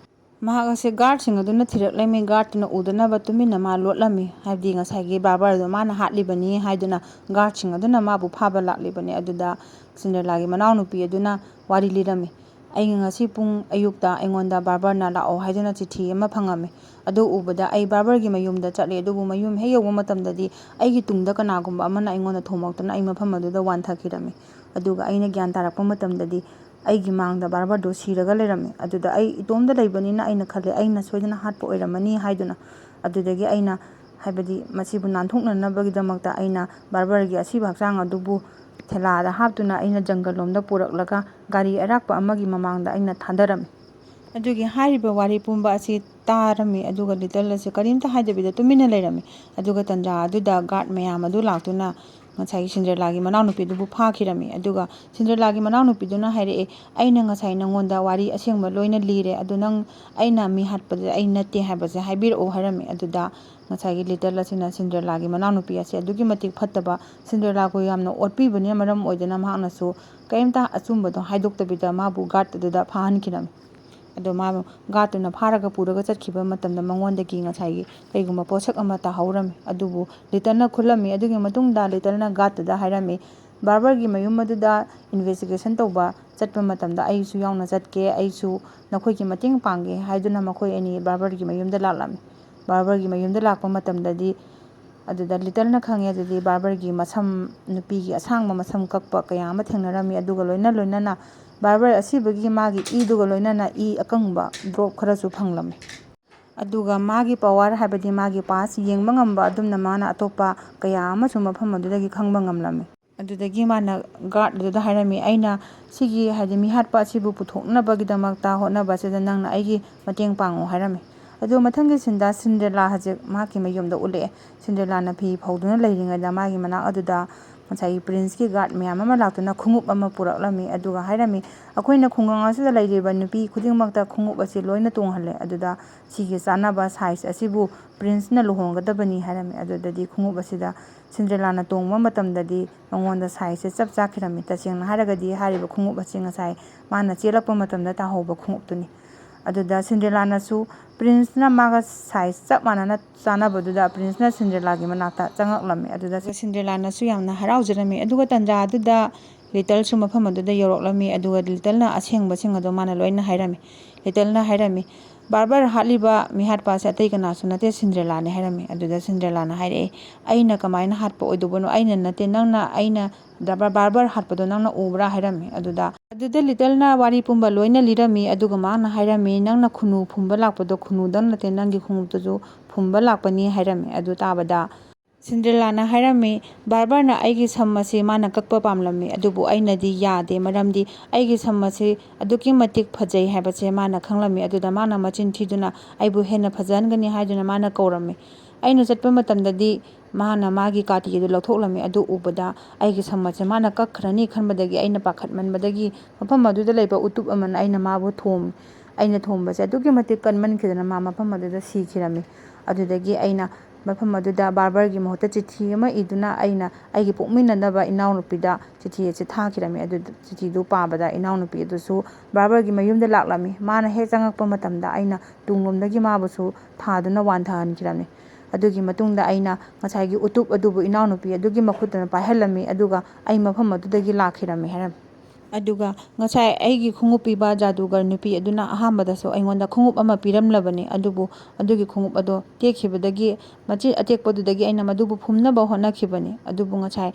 ꯃꯍꯥꯛ ꯑꯁꯤ ꯒꯥꯔꯗꯁꯤꯡ ꯑꯗꯨꯅ ꯊꯤꯔꯛꯂꯝꯃꯤ꯫ ꯒꯥꯔꯗꯇꯨꯅ ꯎꯗꯅꯕ ꯇꯨꯃꯤꯟꯅ ꯃꯥ ꯂꯣꯠꯂꯝꯃꯤ꯫ ꯍꯥꯏꯕꯗꯤ ꯉꯁꯥꯏꯒꯤ ꯕꯥꯔꯕꯔꯗꯣ ꯃꯥꯅ ꯍꯥꯠꯂꯤꯕꯅꯤ ꯍꯥꯏꯗꯨꯅ ꯒꯥꯔꯗꯁꯤꯡ ꯑꯗꯨꯅ ꯃꯥꯕꯨ ꯐꯥꯕ ꯂꯥꯛꯂꯤꯕꯅꯤ꯫ ꯑꯗꯨꯗ ꯁꯤꯟꯗ꯭ꯔꯦꯂꯥꯒꯤ ꯃꯅꯥꯎꯅꯨꯄꯤ ꯑꯗꯨꯅ ꯋꯥꯔꯤ ꯂꯤꯔꯝꯃꯤ꯫ "ꯑꯩ ꯉꯁꯤ ꯄꯨꯡ ꯑꯌꯨꯛꯇ ꯑꯩꯉꯣꯟꯗ ꯕꯥꯔꯕꯔꯅ ꯂꯥꯛꯑꯣ ꯍꯥꯏꯗꯨꯅ ꯆꯤꯊꯤ ꯑꯃ ꯐꯪꯉꯝꯃꯤ꯫ ꯑꯗꯨ ꯎꯕꯗ ꯑꯩ ꯕꯥꯔꯕꯔꯒꯤ ꯃꯌꯨꯝꯗ ꯆꯠꯂꯤ, ꯑꯗꯨꯕꯨ ꯃꯌꯨꯝ ꯍꯦꯛ ꯌꯧꯕ ꯃꯇꯝꯗꯗꯤ ꯑꯩꯒꯤ ꯇꯨꯡꯗ ꯀꯅꯥꯒꯨꯝꯕ ꯑꯃꯅ ꯑꯩꯉꯣꯟꯗ ꯊꯣꯝꯃꯛꯇꯨꯅ ꯑꯩ ꯃꯐꯝ ꯑꯗꯨꯗ ꯋꯥꯟꯊꯈꯤꯔꯝꯃꯤ꯫ ꯑꯗꯨꯒ ꯑꯩꯅ ꯒ꯭ꯌꯥꯟ ꯇꯥꯔꯛꯄ ꯃꯇꯝꯗꯗꯤ ꯑꯩꯒꯤ ꯃꯥꯡꯗ ꯕꯥꯔꯕꯔꯗꯣ ꯁꯤꯔꯒ ꯂꯩꯔꯝꯃꯤ꯫ ꯑꯗꯨꯗ ꯑꯩ ꯏꯇꯣꯝꯗ ꯂꯩꯕꯅꯤꯅ ꯑꯩꯅ ꯈꯜꯂꯦ, ꯑꯩꯅ ꯁꯣꯏꯗꯅ ꯍꯥꯠꯄ ꯑꯣꯏꯔꯝꯃꯅꯤ" ꯍꯥꯏꯗꯨꯅ꯫ ꯑꯗꯨꯗꯒꯤ ꯑꯩꯅ, ꯍꯥꯏꯕꯗꯤ ꯃꯁꯤꯕꯨ ꯅꯥꯟꯊꯣꯛꯅꯅꯕꯒꯤꯗꯃꯛꯇ ꯑꯩꯅ ꯕꯥꯔꯕꯔꯒꯤ ꯑꯁꯤꯕ ꯍꯛꯆꯥꯡ ꯑꯗꯨꯕꯨ ꯊꯦꯂꯥꯗ ꯍꯥꯞꯇꯨꯅ ꯑꯩꯅ ꯖꯪꯒꯜ ꯂꯣꯝꯗ ꯄꯨꯔꯛꯂꯒ ꯒꯥꯔꯤ ꯑꯔꯥꯛꯄ ꯑꯃꯒꯤ ꯃꯃꯥꯡꯗ ꯑꯩꯅ ꯊꯥꯗꯔꯝꯃꯤ꯫ ꯑꯗꯨꯒꯤ ꯍꯥꯏꯔꯤꯕ ꯋꯥꯔꯤ ꯄꯨꯝꯕ ꯑꯁꯤ ꯇꯥꯔꯝꯃꯤ, ꯑꯗꯨꯒ ꯂꯤꯇꯜ ꯑꯁꯤ ꯀꯔꯤꯝꯇ ꯍꯥꯏꯗꯕꯤꯗ ꯇꯨꯃꯤꯟꯅ ꯂꯩꯔꯝꯃꯤ꯫ ꯑꯗꯨꯒ ꯇꯟꯖꯥ ꯑꯗꯨꯗ ꯒꯥꯔꯗ ꯃꯌꯥꯝ ꯑꯗꯨ ꯂꯥꯛꯇꯨꯅ ꯉꯁꯥꯏꯒꯤ ꯁꯤꯟꯗ꯭ꯔꯦꯂꯥꯒꯤ ꯃꯅꯥꯎꯅꯨꯄꯤꯗꯨꯕꯨ ꯐꯥꯈꯤꯔꯝꯃꯤ꯫ ꯑꯗꯨꯒ ꯁꯤꯟꯗ꯭ꯔꯦꯂꯥꯒꯤ ꯃꯅꯥꯎꯅꯨꯄꯤꯗꯨꯅ ꯍꯥꯏꯔꯛꯑꯦ, "ꯑꯩꯅ ꯉꯁꯥꯏ ꯅꯉꯣꯟꯗ ꯋꯥꯔꯤ ꯑꯁꯦꯡꯕ ꯂꯣꯏꯅ ꯂꯤꯔꯦ, ꯑꯗꯨ ꯅꯪ ꯑꯩꯅ ꯃꯤ ꯍꯥꯠꯄꯗ ꯑꯩ ꯅꯠꯇꯦ ꯍꯥꯏꯕꯁꯦ ꯍꯥꯏꯕꯤꯔꯛꯑꯣ" ꯍꯥꯏꯔꯝꯃꯤ꯫ ꯑꯗꯨꯗ ꯉꯁꯥꯏꯒꯤ ꯂꯤꯇꯜ ꯑꯁꯤꯅ ꯁꯤꯟꯗ꯭ꯔꯦꯂꯥꯒꯤ ꯃꯅꯥꯎꯅꯨꯄꯤ ꯑꯁꯤ ꯑꯗꯨꯛꯀꯤ ꯃꯇꯤꯛ ꯐꯠꯇꯕ, ꯁꯤꯟꯗ꯭ꯔꯦꯂꯥꯕꯨ ꯌꯥꯝꯅ ꯑꯣꯠꯄꯤꯕꯅ ꯃꯔꯝ ꯑꯣꯏꯗꯨꯅ ꯃꯍꯥꯛꯅꯁꯨ ꯀꯔꯤꯝꯇ ꯑꯆꯨꯝꯕꯗꯣ ꯍꯥꯏꯗꯣꯛꯇꯕꯤꯗ ꯃꯥꯕꯨ ꯒꯥꯔꯗ ꯑꯗꯨꯗ ꯐꯥꯍꯟꯈꯤꯔꯝꯃꯤ꯫ ꯑꯗꯣ ꯃꯥꯕꯨ ꯒꯥꯔꯗꯇꯨꯅ ꯐꯥꯔꯒ ꯄꯨꯔꯒ ꯆꯠꯈꯤꯕ ꯃꯇꯝꯗ ꯃꯉꯣꯟꯗꯒꯤ ꯉꯁꯥꯏꯒꯤ ꯀꯩꯒꯨꯝꯕ ꯄꯣꯠꯁꯛ ꯑꯃ ꯇꯥꯍꯧꯔꯝꯃꯤ꯫ ꯑꯗꯨꯕꯨ ꯂꯤꯇꯜꯅ ꯈꯨꯜꯂꯝꯃꯤ꯫ ꯑꯗꯨꯒꯤ ꯃꯇꯨꯡꯗ ꯂꯤꯇꯜꯅ ꯒꯥꯔꯗꯇꯨꯗ ꯍꯥꯏꯔꯝꯃꯤ, "ꯕꯥꯔꯕꯔꯒꯤ ꯃꯌꯨꯝ ꯑꯗꯨꯗ ꯏꯟꯚꯦꯁꯇꯤꯒꯦꯁꯟ ꯇꯧꯕ ꯆꯠꯄ ꯃꯇꯝꯗ ꯑꯩꯁꯨ ꯌꯥꯎꯅ ꯆꯠꯀꯦ, ꯑꯩꯁꯨ ꯅꯈꯣꯏꯒꯤ ꯃꯇꯦꯡ ꯄꯥꯡꯒꯦ" ꯍꯥꯏꯗꯨꯅ ꯃꯈꯣꯏ ꯑꯅꯤ ꯕꯥꯔꯕꯔꯒꯤ ꯃꯌꯨꯝꯗ ꯂꯥꯛꯂꯝꯃꯤ꯫ ꯕꯥꯔꯕꯔꯒꯤ ꯃꯌꯨꯝꯗ ꯂꯥꯛꯄ ꯃꯇꯝꯗꯗꯤ ꯑꯗꯨꯗ ꯂꯤꯇꯜꯅ ꯈꯪꯉꯦ, ꯑꯗꯨꯗꯤ ꯕꯥꯔꯕꯔꯒꯤ ꯃꯁꯝ, ꯅꯨꯄꯤꯒꯤ ꯑꯁꯥꯡꯕ ꯃꯁꯝ ꯀꯛꯄ ꯀꯌꯥ ꯑꯃ ꯊꯦꯡꯅꯔꯝꯃꯤ꯫ ꯑꯗꯨꯒ ꯂꯣꯏꯅ ꯂꯣꯏꯅꯅ ꯕꯥꯔꯕꯔ ꯑꯁꯤꯕꯒꯤ ꯃꯥꯒꯤ ꯏꯗꯨꯒ ꯂꯣꯏꯅꯅ ꯏ ꯑꯀꯪꯕ ꯗ꯭ꯔꯣꯞ ꯈꯔꯁꯨ ꯐꯪꯂꯝꯃꯤ꯫ ꯑꯗꯨꯒ ꯃꯥꯒꯤ ꯄꯋꯥꯔ, ꯍꯥꯏꯕꯗꯤ ꯃꯥꯒꯤ ꯄꯥꯁ ꯌꯦꯡꯕ ꯉꯝꯕ ꯑꯗꯨꯝꯅ ꯃꯥꯅ ꯑꯇꯣꯞꯄ ꯀꯌꯥ ꯑꯃꯁꯨ ꯃꯐꯝ ꯑꯗꯨꯗꯒꯤ ꯈꯪꯕ ꯉꯝꯂꯝꯃꯤ꯫ ꯑꯗꯨꯗꯒꯤ ꯃꯥꯅ ꯒꯥꯔꯗ ꯑꯗꯨꯗ ꯍꯥꯏꯔꯝꯃꯤ, "ꯑꯩꯅ ꯁꯤꯒꯤ, ꯍꯥꯏꯗꯤ ꯃꯤꯍꯥꯠꯄ ꯑꯁꯤꯕꯨ ꯄꯨꯊꯣꯛꯅꯕꯒꯤꯗꯃꯛꯇ ꯍꯣꯠꯅꯕ ꯑꯁꯤꯗ ꯅꯪꯅ ꯑꯩꯒꯤ ꯃꯇꯦꯡ ꯄꯥꯡꯉꯨ" ꯍꯥꯏꯔꯝꯃꯤ꯫ ꯑꯗꯨ ꯃꯊꯪꯒꯤ ꯁꯤꯟꯗ ꯁꯤꯟꯗ꯭ꯔꯦꯂꯥ ꯍꯧꯖꯤꯛ ꯃꯍꯥꯛꯀꯤ ꯃꯌꯨꯝꯗ ꯎꯠꯂꯛꯑꯦ꯫ ꯁꯤꯟꯗ꯭ꯔꯦꯂꯥꯅ ꯐꯤ ꯐꯧꯗꯨꯅ ꯂꯩꯔꯤꯉꯩꯗ ꯃꯥꯒꯤ ꯃꯅꯥꯛ ꯑꯗꯨꯗ ꯉꯁꯥꯏꯒꯤ ꯄ꯭ꯔꯤꯟꯁꯀꯤ ꯒꯥꯔꯗ ꯃꯌꯥꯝ ꯑꯃ ꯂꯥꯛꯇꯨꯅ ꯈꯣꯡꯎꯞ ꯑꯃ ꯄꯨꯔꯛꯂꯝꯃꯤ꯫ ꯑꯗꯨꯒ ꯍꯥꯏꯔꯝꯃꯤ, "ꯑꯩꯈꯣꯏꯅ ꯈꯨꯡꯒꯪ ꯑꯁꯤꯗ ꯂꯩꯔꯤꯕ ꯅꯨꯄꯤ ꯈꯨꯗꯤꯡꯃꯛꯇ ꯈꯣꯡꯎꯞ ꯑꯁꯤ ꯂꯣꯏꯅ ꯇꯣꯡꯍꯜꯂꯦ꯫ ꯑꯗꯨꯗ ꯁꯤꯒꯤ ꯆꯥꯟꯅꯕ ꯁꯥꯏꯖ ꯑꯁꯤꯕꯨ ꯄ꯭ꯔꯤꯟꯁꯅ ꯂꯨꯍꯣꯡꯒꯗꯕꯅꯤ" ꯍꯥꯏꯔꯝꯃꯤ꯫ ꯑꯗꯨꯗꯗꯤ ꯈꯣꯡꯎꯞ ꯑꯁꯤꯗ ꯁꯤꯟꯗ꯭ꯔꯦꯂꯥꯅ ꯇꯣꯡꯕ ꯃꯇꯝꯗꯗꯤ ꯃꯉꯣꯟꯗ ꯁꯥꯏꯖꯁꯦ ꯆꯞ ꯆꯥꯈꯤꯔꯝꯃꯤ꯫ ꯇꯁꯦꯡꯅ ꯍꯥꯏꯔꯒꯗꯤ ꯍꯥꯏꯔꯤꯕ ꯈꯣꯡꯎꯞ ꯑꯁꯤ ꯉꯁꯥꯏ ꯃꯥꯅ ꯆꯦꯜꯂꯛꯄ ꯃꯇꯝꯗ ꯇꯥꯍꯧꯕ ꯈꯣꯡꯎꯞꯇꯨꯅꯤ꯫ ꯑꯗꯨꯗ ꯁꯤꯟꯗ꯭ꯔꯦꯂꯥꯅꯁꯨ ꯄ꯭ꯔꯤꯟꯁꯅ ꯃꯥꯒ ꯁꯥꯏꯖ ꯆꯞ ꯃꯥꯟꯅꯅ ꯆꯥꯟꯅꯕꯗꯨꯗ ꯄ꯭ꯔꯤꯟꯁꯅ ꯁꯤꯟꯗ꯭ꯔꯦꯂꯥꯒꯤ ꯃꯅꯥꯛꯇ ꯆꯪꯉꯛꯂꯝꯃꯤ꯫ ꯑꯗꯨꯗ ꯁꯤꯟꯗ꯭ꯔꯦꯂꯥꯅꯁꯨ ꯌꯥꯝꯅ ꯍꯔꯥꯎꯖꯔꯝꯃꯤ꯫ ꯑꯗꯨꯒ ꯇꯟꯖꯥ ꯑꯗꯨꯗ ꯂꯤꯇꯜꯁꯨ ꯃꯐꯝ ꯑꯗꯨꯗ ꯌꯧꯔꯛꯂꯝꯃꯤ꯫ ꯑꯗꯨꯒ ꯂꯤꯇꯜꯅ ꯑꯁꯦꯡꯕꯁꯤꯡ ꯑꯗꯣ ꯃꯥꯅ ꯂꯣꯏꯅ ꯍꯥꯏꯔꯝꯃꯤ꯫ ꯂꯤꯇꯜꯅ ꯍꯥꯏꯔꯝꯃꯤ, "ꯕꯥꯔꯕꯔ ꯍꯥꯠꯂꯤꯕ ꯃꯤꯍꯥꯠꯄ ꯑꯁꯦ ꯑꯇꯩ ꯀꯅꯥꯁꯨ ꯅꯠꯇꯦ, ꯁꯤꯟꯗ꯭ꯔꯦꯂꯥꯅꯦ" ꯍꯥꯏꯔꯝꯃꯤ꯫ ꯑꯗꯨꯗ ꯁꯤꯟꯗ꯭ꯔꯦꯂꯥꯅ ꯍꯥꯏꯔꯛꯑꯦ, "ꯑꯩꯅ ꯀꯃꯥꯏꯅ ꯍꯥꯠꯄ ꯑꯣꯏꯗꯧꯕꯅꯣ? ꯑꯩꯅ ꯅꯠꯇꯦ, ꯅꯪꯅ ꯑꯩꯅ ꯕꯥꯔꯕꯔ ꯍꯥꯠꯄꯗꯣ ꯅꯪꯅ ꯎꯕ꯭ꯔꯥ?" ꯍꯥꯏꯔꯝꯃꯤ꯫ ꯑꯗꯨꯗ, ꯑꯗꯨꯗ ꯂꯤꯇꯜꯅ ꯋꯥꯔꯤ ꯄꯨꯝꯕ ꯂꯣꯏꯅ ꯂꯤꯔꯝꯃꯤ꯫ ꯑꯗꯨꯒ ꯃꯥꯅ ꯍꯥꯏꯔꯝꯃꯤ, "ꯅꯪꯅ ꯈꯨꯅꯨ ꯐꯨꯝꯕ ꯂꯥꯛꯄꯗꯣ ꯈꯨꯅꯨꯗꯪ ꯅꯠꯇꯦ, ꯅꯪꯒꯤ ꯈꯣꯡꯎꯞꯇꯨꯁꯨ ꯐꯨꯝꯕ ꯂꯥꯛꯄꯅꯤ" ꯍꯥꯏꯔꯝꯃꯤ꯫ ꯑꯗꯨ ꯇꯥꯕꯗ ꯁꯤꯟꯗ꯭ꯔꯦꯂꯥꯅ ꯍꯥꯏꯔꯝꯃꯤ, "ꯕꯥꯔꯕꯔꯅ ꯑꯩꯒꯤ ꯁꯝ ꯑꯁꯤ ꯃꯥꯅ ꯀꯛꯄ ꯄꯥꯝꯂꯝꯃꯤ, ꯑꯗꯨꯕꯨ ꯑꯩꯅꯗꯤ ꯌꯥꯗꯦ, ꯃꯔꯝꯗꯤ ꯑꯩꯒꯤ ꯁꯝ ꯑꯁꯤ ꯑꯗꯨꯛꯀꯤ ꯃꯇꯤꯛ ꯐꯖꯩ ꯍꯥꯏꯕꯁꯦ ꯃꯥꯅ ꯈꯪꯂꯝꯃꯤ꯫ ꯑꯗꯨꯗ ꯃꯥꯅ ꯃꯆꯤꯟ ꯊꯤꯗꯨꯅ ꯑꯩꯕꯨ ꯍꯦꯟꯅ ꯐꯖꯍꯟꯒꯅꯤ ꯍꯥꯏꯗꯨꯅ ꯃꯥꯅ ꯀꯧꯔꯝꯃꯤ꯫ ꯑꯩꯅ ꯆꯠꯄ ꯃꯇꯝꯗꯗꯤ ꯃꯥꯅ ꯃꯥꯒꯤ ꯀꯥꯇꯤ ꯑꯗꯨ ꯂꯧꯊꯣꯛꯂꯝꯃꯤ꯫ ꯑꯗꯨ ꯎꯕꯗ ꯑꯩꯒꯤ ꯁꯝ ꯑꯁꯦ ꯃꯥꯅ ꯀꯛꯈ꯭ꯔꯅꯤ ꯈꯟꯕꯗꯒꯤ ꯑꯩꯅ ꯄꯥꯈꯠꯃꯟꯕꯗꯒꯤ ꯃꯐꯝ ꯑꯗꯨꯗ ꯂꯩꯕ ꯎꯇꯨꯞ ꯑꯃꯅ ꯑꯩꯅ ꯃꯥꯕꯨ ꯊꯣꯝꯃꯤ꯫ ꯑꯩꯅ ꯊꯣꯝꯕꯁꯦ ꯑꯗꯨꯛꯀꯤ ꯃꯇꯤꯛ ꯀꯟꯃꯟꯈꯤꯗꯅ ꯃꯥ ꯃꯐꯝ ꯑꯗꯨꯗ ꯁꯤꯈꯤꯔꯝꯃꯤ꯫ ꯑꯗꯨꯗꯒꯤ ꯑꯩꯅ ꯃꯐꯝ ꯑꯗꯨꯗ ꯕꯥꯔꯕꯔꯒꯤ ꯃꯍꯨꯠꯇ ꯆꯤꯊꯤ ꯑꯃ ꯏꯗꯨꯅ ꯑꯩꯅ ꯑꯩꯒꯤ ꯄꯣꯛꯃꯤꯟꯅꯅꯕ ꯏꯅꯥꯎꯅꯨꯄꯤꯗ ꯆꯤꯊꯤ ꯑꯁꯤ ꯊꯥꯈꯤꯔꯝꯃꯤ꯫ ꯑꯗꯨ ꯆꯤꯊꯤꯗꯨ ꯄꯥꯕꯗ ꯏꯅꯥꯎꯅꯨꯄꯤ ꯑꯗꯨꯁꯨ ꯕꯥꯔꯕꯔꯒꯤ ꯃꯌꯨꯝꯗ ꯂꯥꯛꯂꯝꯃꯤ꯫ ꯃꯥꯅ ꯍꯦꯛ ꯆꯪꯉꯛꯄ ꯃꯇꯝꯗ ꯑꯩꯅ ꯇꯨꯡꯂꯣꯝꯗꯒꯤ ꯃꯥꯕꯨꯁꯨ ꯊꯥꯗꯨꯅ ꯋꯥꯟꯊꯍꯟꯈꯤꯔꯝꯃꯤ꯫ ꯑꯗꯨꯒꯤ ꯃꯇꯨꯡꯗ ꯑꯩꯅ ꯉꯁꯥꯏꯒꯤ ꯎꯇꯨꯞ ꯑꯗꯨꯕꯨ ꯏꯅꯥꯎꯅꯨꯄꯤ ꯑꯗꯨꯒꯤ ꯃꯈꯨꯠꯇꯨꯅ ꯄꯥꯏꯍꯜꯂꯝꯃꯤ, ꯑꯗꯨꯒ ꯑꯩ ꯃꯐꯝ ꯑꯗꯨꯗꯒꯤ ꯂꯥꯛꯈꯤꯔꯝꯃꯤ" ꯍꯥꯏꯔꯝꯃꯤ꯫ ꯑꯗꯨꯒ ꯉꯁꯥꯏ ꯑꯩꯒꯤ ꯈꯣꯡꯎꯞ ꯄꯤꯕ ꯖꯥꯗꯨꯒꯔ ꯅꯨꯄꯤ ꯑꯗꯨꯅ ꯑꯍꯥꯟꯕꯗꯁꯨ ꯑꯩꯉꯣꯟꯗ ꯈꯣꯡꯎꯞ ꯑꯃ ꯄꯤꯔꯝꯂꯕꯅꯤ, ꯑꯗꯨꯕꯨ ꯑꯗꯨꯒꯤ ꯈꯣꯡꯎꯞ ꯑꯗꯣ ꯇꯦꯛꯈꯤꯕꯗꯒꯤ ꯃꯆꯤꯟ ꯑꯇꯦꯛꯄꯗꯨꯗꯒꯤ ꯑꯩꯅ ꯃꯗꯨꯕꯨ ꯐꯨꯝꯅꯕ ꯍꯣꯠꯅꯈꯤꯕꯅꯤ꯫ ꯑꯗꯨꯕꯨ ꯉꯁꯥꯏ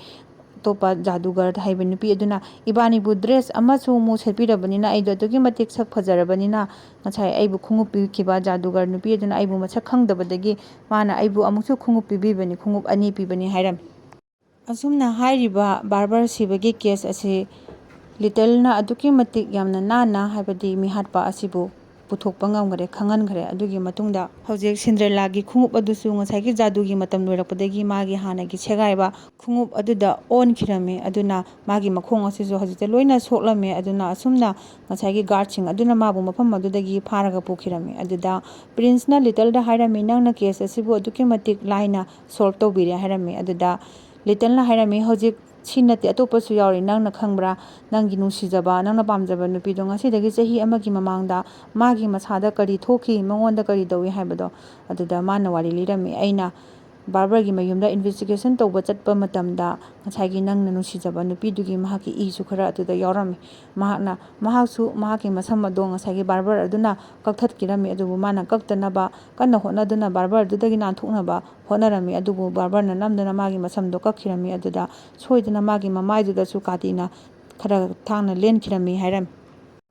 ꯑꯇꯣꯞꯄ ꯖꯥꯗꯨꯒꯔ ꯍꯥꯏꯕ ꯅꯨꯄꯤ ꯑꯗꯨꯅ ꯏꯕꯥꯅꯤꯕꯨ ꯗ꯭ꯔꯦꯁ ꯑꯃꯁꯨ ꯑꯃꯨꯛ ꯁꯦꯠꯄꯤꯔꯕꯅꯤꯅ, ꯑꯩꯗꯣ ꯑꯗꯨꯛꯀꯤ ꯃꯇꯤꯛ ꯁꯛ ꯐꯖꯔꯕꯅꯤꯅ, ꯉꯁꯥꯏ ꯑꯩꯕꯨ ꯈꯣꯡꯎꯞ ꯄꯤꯈꯤꯕ ꯖꯥꯗꯨꯒꯔ ꯅꯨꯄꯤ ꯑꯗꯨꯅ ꯑꯩꯕꯨ ꯃꯁꯛ ꯈꯪꯗꯕꯗꯒꯤ ꯃꯥꯅ ꯑꯩꯕꯨ ꯑꯃꯨꯛꯁꯨ ꯈꯣꯡꯎꯞ ꯄꯤꯕꯤꯕꯅꯤ, ꯈꯣꯡꯎꯞ ꯑꯅꯤ ꯄꯤꯕꯅꯤ ꯍꯥꯏꯔꯝꯃꯤ꯫ ꯑꯁꯨꯝꯅ ꯍꯥꯏꯔꯤꯕ ꯕꯥꯔꯕꯔ ꯁꯤꯕꯒꯤ ꯀꯦꯁ ꯑꯁꯤ ꯂꯤꯇꯜꯅ ꯑꯗꯨꯛꯀꯤ ꯃꯇꯤꯛ ꯌꯥꯝꯅ ꯅꯥꯟꯅ, ꯍꯥꯏꯕꯗꯤ ꯃꯤꯍꯥꯠꯄ ꯑꯁꯤꯕꯨ ꯄꯨꯊꯣꯛꯄ ꯉꯝꯈ꯭ꯔꯦ, ꯈꯪꯍꯟꯈ꯭ꯔꯦ꯫ ꯑꯗꯨꯒꯤ ꯃꯇꯨꯡꯗ ꯍꯧꯖꯤꯛ ꯁꯤꯟꯗ꯭ꯔꯦꯂꯥꯒꯤ ꯈꯣꯡꯎꯞ ꯑꯗꯨꯁꯨ ꯉꯁꯥꯏꯒꯤ ꯖꯥꯗꯨꯒꯤ ꯃꯇꯝ ꯂꯣꯏꯔꯛꯄꯗꯒꯤ ꯃꯥꯒꯤ ꯍꯥꯟꯅꯒꯤ ꯁꯦꯒꯥꯏꯕ ꯈꯣꯡꯎꯞ ꯑꯗꯨꯗ ꯑꯣꯟꯈꯤꯔꯝꯃꯤ꯫ ꯑꯗꯨꯅ ꯃꯥꯒꯤ ꯃꯈꯣꯡ ꯑꯁꯤꯁꯨ ꯍꯧꯖꯤꯛꯇ ꯂꯣꯏꯅ ꯁꯣꯛꯂꯝꯃꯤ꯫ ꯑꯗꯨꯅ ꯑꯁꯨꯝꯅ ꯉꯁꯥꯏꯒꯤ ꯒꯥꯔꯗꯁꯤꯡ ꯑꯗꯨꯅ ꯃꯥꯕꯨ ꯃꯐꯝ ꯑꯗꯨꯗꯒꯤ ꯐꯥꯔꯒ ꯄꯨꯈꯤꯔꯝꯃꯤ꯫ ꯑꯗꯨꯗ ꯄ꯭ꯔꯤꯟꯁꯅ ꯂꯤꯇꯜꯗ ꯍꯥꯏꯔꯝꯃꯤ, "ꯅꯪꯅ ꯀꯦꯁ ꯑꯁꯤꯕꯨ ꯑꯗꯨꯛꯀꯤ ꯃꯇꯤꯛ ꯂꯥꯏꯅ ꯁꯣꯜꯕ ꯇꯧꯕꯤꯔꯦ" ꯍꯥꯏꯔꯝꯃꯤ꯫ ꯑꯗꯨꯗ ꯂꯤꯇꯜꯅ ꯍꯥꯏꯔꯝꯃꯤ, "ꯍꯧꯖꯤꯛ ꯁꯤ ꯅꯠꯇꯦ, ꯑꯇꯣꯞꯄꯁꯨ ꯌꯥꯎꯔꯤ꯫ ꯅꯪꯅ ꯈꯪꯕ꯭ꯔꯥ? ꯅꯪꯒꯤ ꯅꯨꯡꯁꯤꯖꯕ, ꯅꯪꯅ ꯄꯥꯝꯖꯕ ꯅꯨꯄꯤꯗꯣ ꯉꯁꯤꯗꯒꯤ ꯆꯍꯤ ꯑꯃꯒꯤ ꯃꯃꯥꯡꯗ ꯃꯥꯒꯤ ꯃꯁꯥꯗ ꯀꯔꯤ ꯊꯣꯛꯈꯤ, ꯃꯉꯣꯟꯗ ꯀꯔꯤ ꯇꯧꯏ ꯍꯥꯏꯕꯗꯣ?" ꯑꯗꯨꯗ ꯃꯥꯅ ꯋꯥꯔꯤ ꯂꯤꯔꯝꯃꯤ, "ꯑꯩꯅ ꯕꯥꯔꯕꯔꯒꯤ ꯃꯌꯨꯝꯗ ꯏꯟꯚꯦꯁꯇꯤꯒꯦꯁꯟ ꯇꯧꯕ ꯆꯠꯄ ꯃꯇꯝꯗ ꯉꯁꯥꯏꯒꯤ ꯅꯪꯅ ꯅꯨꯡꯁꯤꯖꯕ ꯅꯨꯄꯤꯗꯨꯒꯤ ꯃꯍꯥꯛꯀꯤ ꯏꯁꯨ ꯈꯔ ꯑꯗꯨꯗ ꯌꯥꯎꯔꯝꯃꯤ꯫ ꯃꯍꯥꯛꯅ, ꯃꯍꯥꯛꯁꯨ ꯃꯍꯥꯛꯀꯤ ꯃꯁꯝ ꯑꯗꯣ ꯉꯁꯥꯏꯒꯤ ꯕꯥꯔꯕꯔ ꯑꯗꯨꯅ ꯀꯛꯊꯠꯈꯤꯔꯝꯃꯤ, ꯑꯗꯨꯕꯨ ꯃꯥꯅ ꯀꯛꯇꯅꯕ ꯀꯟꯅ ꯍꯣꯠꯅꯗꯨꯅ ꯕꯥꯔꯕꯔꯗꯨꯗꯒꯤ ꯅꯥꯟꯊꯣꯛꯅꯕ ꯍꯣꯠꯅꯔꯝꯃꯤ, ꯑꯗꯨꯕꯨ ꯕꯥꯔꯕꯔꯅ ꯅꯝꯗꯅ ꯃꯥꯒꯤ ꯃꯁꯝꯗꯣ ꯀꯛꯈꯤꯔꯝꯃꯤ꯫ ꯑꯗꯨꯗ ꯁꯣꯏꯗꯅ ꯃꯥꯒꯤ ꯃꯃꯥꯏꯗꯨꯗꯁꯨ ꯀꯥꯇꯤꯅ ꯈꯔ ꯊꯥꯡꯅ ꯂꯦꯟꯈꯤꯔꯝꯃꯤ" ꯍꯥꯏꯔꯝꯃꯤ꯫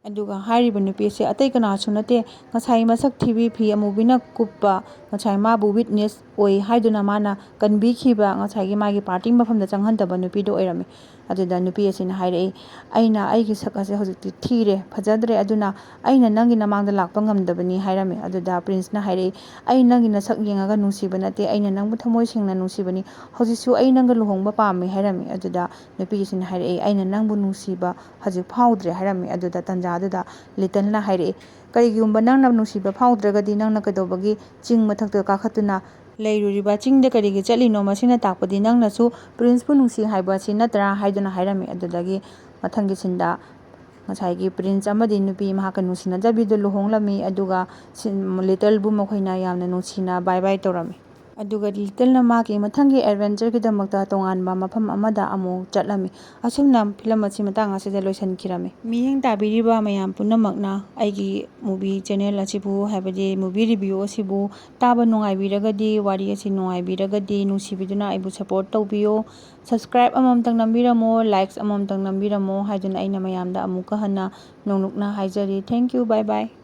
ꯑꯗꯨꯒ ꯍꯥꯏꯔꯤꯕ ꯅꯨꯄꯤ ꯑꯁꯤ ꯑꯇꯩ ꯀꯅꯥꯁꯨ ꯅꯠꯇꯦ, ꯉꯁꯥꯏ ꯃꯁꯛ ꯊꯤꯕꯤ, ꯐꯤ ꯑꯃꯨꯕꯤꯅ ꯀꯨꯞꯄ, ꯉꯁꯥꯏ ꯃꯥꯕꯨ ꯋꯤꯠꯅꯦꯁ ꯑꯣꯏ ꯍꯥꯏꯗꯨꯅ ꯃꯥꯅ ꯀꯟꯕꯤꯈꯤꯕ, ꯉꯁꯥꯏꯒꯤ ꯃꯥꯒꯤ ꯄꯥꯔꯇꯤ ꯃꯐꯝꯗ ꯆꯪꯍꯟꯗꯕ ꯅꯨꯄꯤꯗꯣ ꯑꯣꯏꯔꯝꯃꯤ꯫ ꯑꯗꯨꯗ ꯅꯨꯄꯤ ꯑꯁꯤꯅ ꯍꯥꯏꯔꯛꯏ, "ꯑꯩꯅ ꯑꯩꯒꯤ ꯁꯛ ꯑꯁꯦ ꯍꯧꯖꯤꯛꯇꯤ ꯊꯤꯔꯦ, ꯐꯖꯗ꯭ꯔꯦ, ꯑꯗꯨꯅ ꯑꯩꯅ ꯅꯪꯒꯤ ꯅꯃꯥꯡꯗ ꯂꯥꯛꯄ ꯉꯝꯗꯕꯅꯤ" ꯍꯥꯏꯔꯝꯃꯤ꯫ ꯑꯗꯨꯗ ꯄ꯭ꯔꯤꯟꯁꯅ ꯍꯥꯏꯔꯛꯏ, "ꯑꯩ ꯅꯪꯒꯤ ꯅꯁꯛ ꯌꯦꯡꯉꯒ ꯅꯨꯡꯁꯤꯕ ꯅꯠꯇꯦ, ꯑꯩꯅ ꯅꯪꯕꯨ ꯊꯃꯣꯏ ꯁꯦꯡꯅ ꯅꯨꯡꯁꯤꯕꯅꯤ, ꯍꯧꯖꯤꯛꯁꯨ ꯑꯩ ꯅꯪꯒ ꯂꯨꯍꯣꯡꯕ ꯄꯥꯝꯃꯤ" ꯍꯥꯏꯔꯝꯃꯤ꯫ ꯑꯗꯨꯗ ꯅꯨꯄꯤꯁꯤꯅ ꯍꯥꯏꯔꯛꯏ, "ꯑꯩꯅ ꯅꯪꯕꯨ ꯅꯨꯡꯁꯤꯕ ꯍꯧꯖꯤꯛ ꯐꯥꯎꯗ꯭ꯔꯦ" ꯍꯥꯏꯔꯝꯃꯤ꯫ ꯑꯗꯨꯗ ꯇꯟꯖꯥꯗꯨꯗ ꯂꯤꯇꯜꯅ ꯍꯥꯏꯔꯛꯏ, "ꯀꯔꯤꯒꯨꯝꯕ ꯅꯪꯅ ꯅꯨꯡꯁꯤꯕ ꯐꯥꯎꯗ꯭ꯔꯒꯗꯤ ꯅꯪꯅ ꯀꯩꯗꯧꯕꯒꯤ ꯆꯤꯡ ꯃꯊꯛꯇ ꯀꯥꯈꯠꯇꯨꯅ ꯂꯩꯔꯨꯔꯤꯕ? ꯆꯤꯡꯗ ꯀꯔꯤꯒꯤ ꯆꯠꯂꯤꯅꯣ? ꯃꯁꯤꯅ ꯇꯥꯛꯄꯗꯤ ꯅꯪꯅꯁꯨ ꯄ꯭ꯔꯤꯟꯁꯄꯨ ꯅꯨꯡꯁꯤ ꯍꯥꯏꯕ ꯑꯁꯤ ꯅꯠꯇ꯭ꯔꯥ?" ꯍꯥꯏꯗꯨꯅ ꯍꯥꯏꯔꯝꯃꯤ꯫ ꯑꯗꯨꯗꯒꯤ ꯃꯊꯪꯒꯤ ꯁꯤꯟꯗ ꯉꯁꯥꯏꯒꯤ ꯄ꯭ꯔꯤꯟꯁ ꯑꯃꯗꯤ ꯅꯨꯄꯤ ꯃꯍꯥꯛꯀ ꯅꯨꯡꯁꯤꯅꯖꯕꯤꯗꯨ ꯂꯨꯍꯣꯡꯂꯝꯃꯤ, ꯑꯗꯨꯒ ꯁꯤꯟ-, ꯂꯤꯇꯜꯕꯨ ꯃꯈꯣꯏꯅ ꯌꯥꯝꯅ ꯅꯨꯡꯁꯤꯅ ꯕꯥꯏ ꯕꯥꯏ ꯇꯧꯔꯝꯃꯤ꯫ ꯑꯗꯨꯒ ꯂꯤꯇꯜꯅ ꯃꯥꯒꯤ ꯃꯊꯪꯒꯤ ꯑꯦꯗꯚꯦꯟꯆꯔꯒꯤꯗꯃꯛꯇ ꯇꯣꯉꯥꯟꯕ ꯃꯐꯝ ꯑꯃꯗ ꯑꯃꯨꯛ ꯆꯠꯂꯝꯃꯤ꯫ ꯑꯁꯨꯝꯅ ꯐꯤꯂꯝ ꯑꯁꯤ ꯃꯇꯥꯡ ꯑꯁꯤꯗ ꯂꯣꯏꯁꯤꯟꯈꯤꯔꯝꯃꯤ꯫ ꯃꯤꯠꯌꯦꯡ ꯇꯥꯕꯤꯔꯤꯕ ꯃꯌꯥꯝ ꯄꯨꯝꯅꯃꯛꯅ ꯑꯩꯒꯤ ꯃꯨꯚꯤ ꯆꯦꯅꯦꯜ ꯑꯁꯤꯕꯨ, ꯍꯥꯏꯕꯗꯤ ꯃꯨꯚꯤ ꯔꯤꯚ꯭ꯌꯨ ꯑꯁꯤꯕꯨ ꯇꯥꯕ ꯅꯨꯡꯉꯥꯏꯕꯤꯔꯒꯗꯤ, ꯋꯥꯔꯤ ꯑꯁꯤ ꯅꯨꯡꯉꯥꯏꯕꯤꯔꯒꯗꯤ, ꯅꯨꯡꯁꯤꯕꯤꯗꯨꯅ ꯑꯩꯕꯨ ꯁꯞꯄꯣꯔꯠ ꯇꯧꯕꯤꯌꯣ꯫ ꯁꯕꯁꯀ꯭ꯔꯥꯏꯕ ꯑꯃꯃꯝꯇꯪ ꯅꯝꯕꯤꯔꯝꯃꯣ, ꯂꯥꯏꯛꯁ ꯑꯃꯃꯝꯇꯪ ꯅꯝꯕꯤꯔꯝꯃꯣ ꯍꯥꯏꯗꯨꯅ ꯑꯩꯅ ꯃꯌꯥꯝꯗ ꯑꯃꯨꯛꯀ ꯍꯟꯅ ꯅꯣꯡꯂꯨꯛꯅ ꯍꯥꯏꯖꯔꯤ꯫ Thank you, bye bye꯫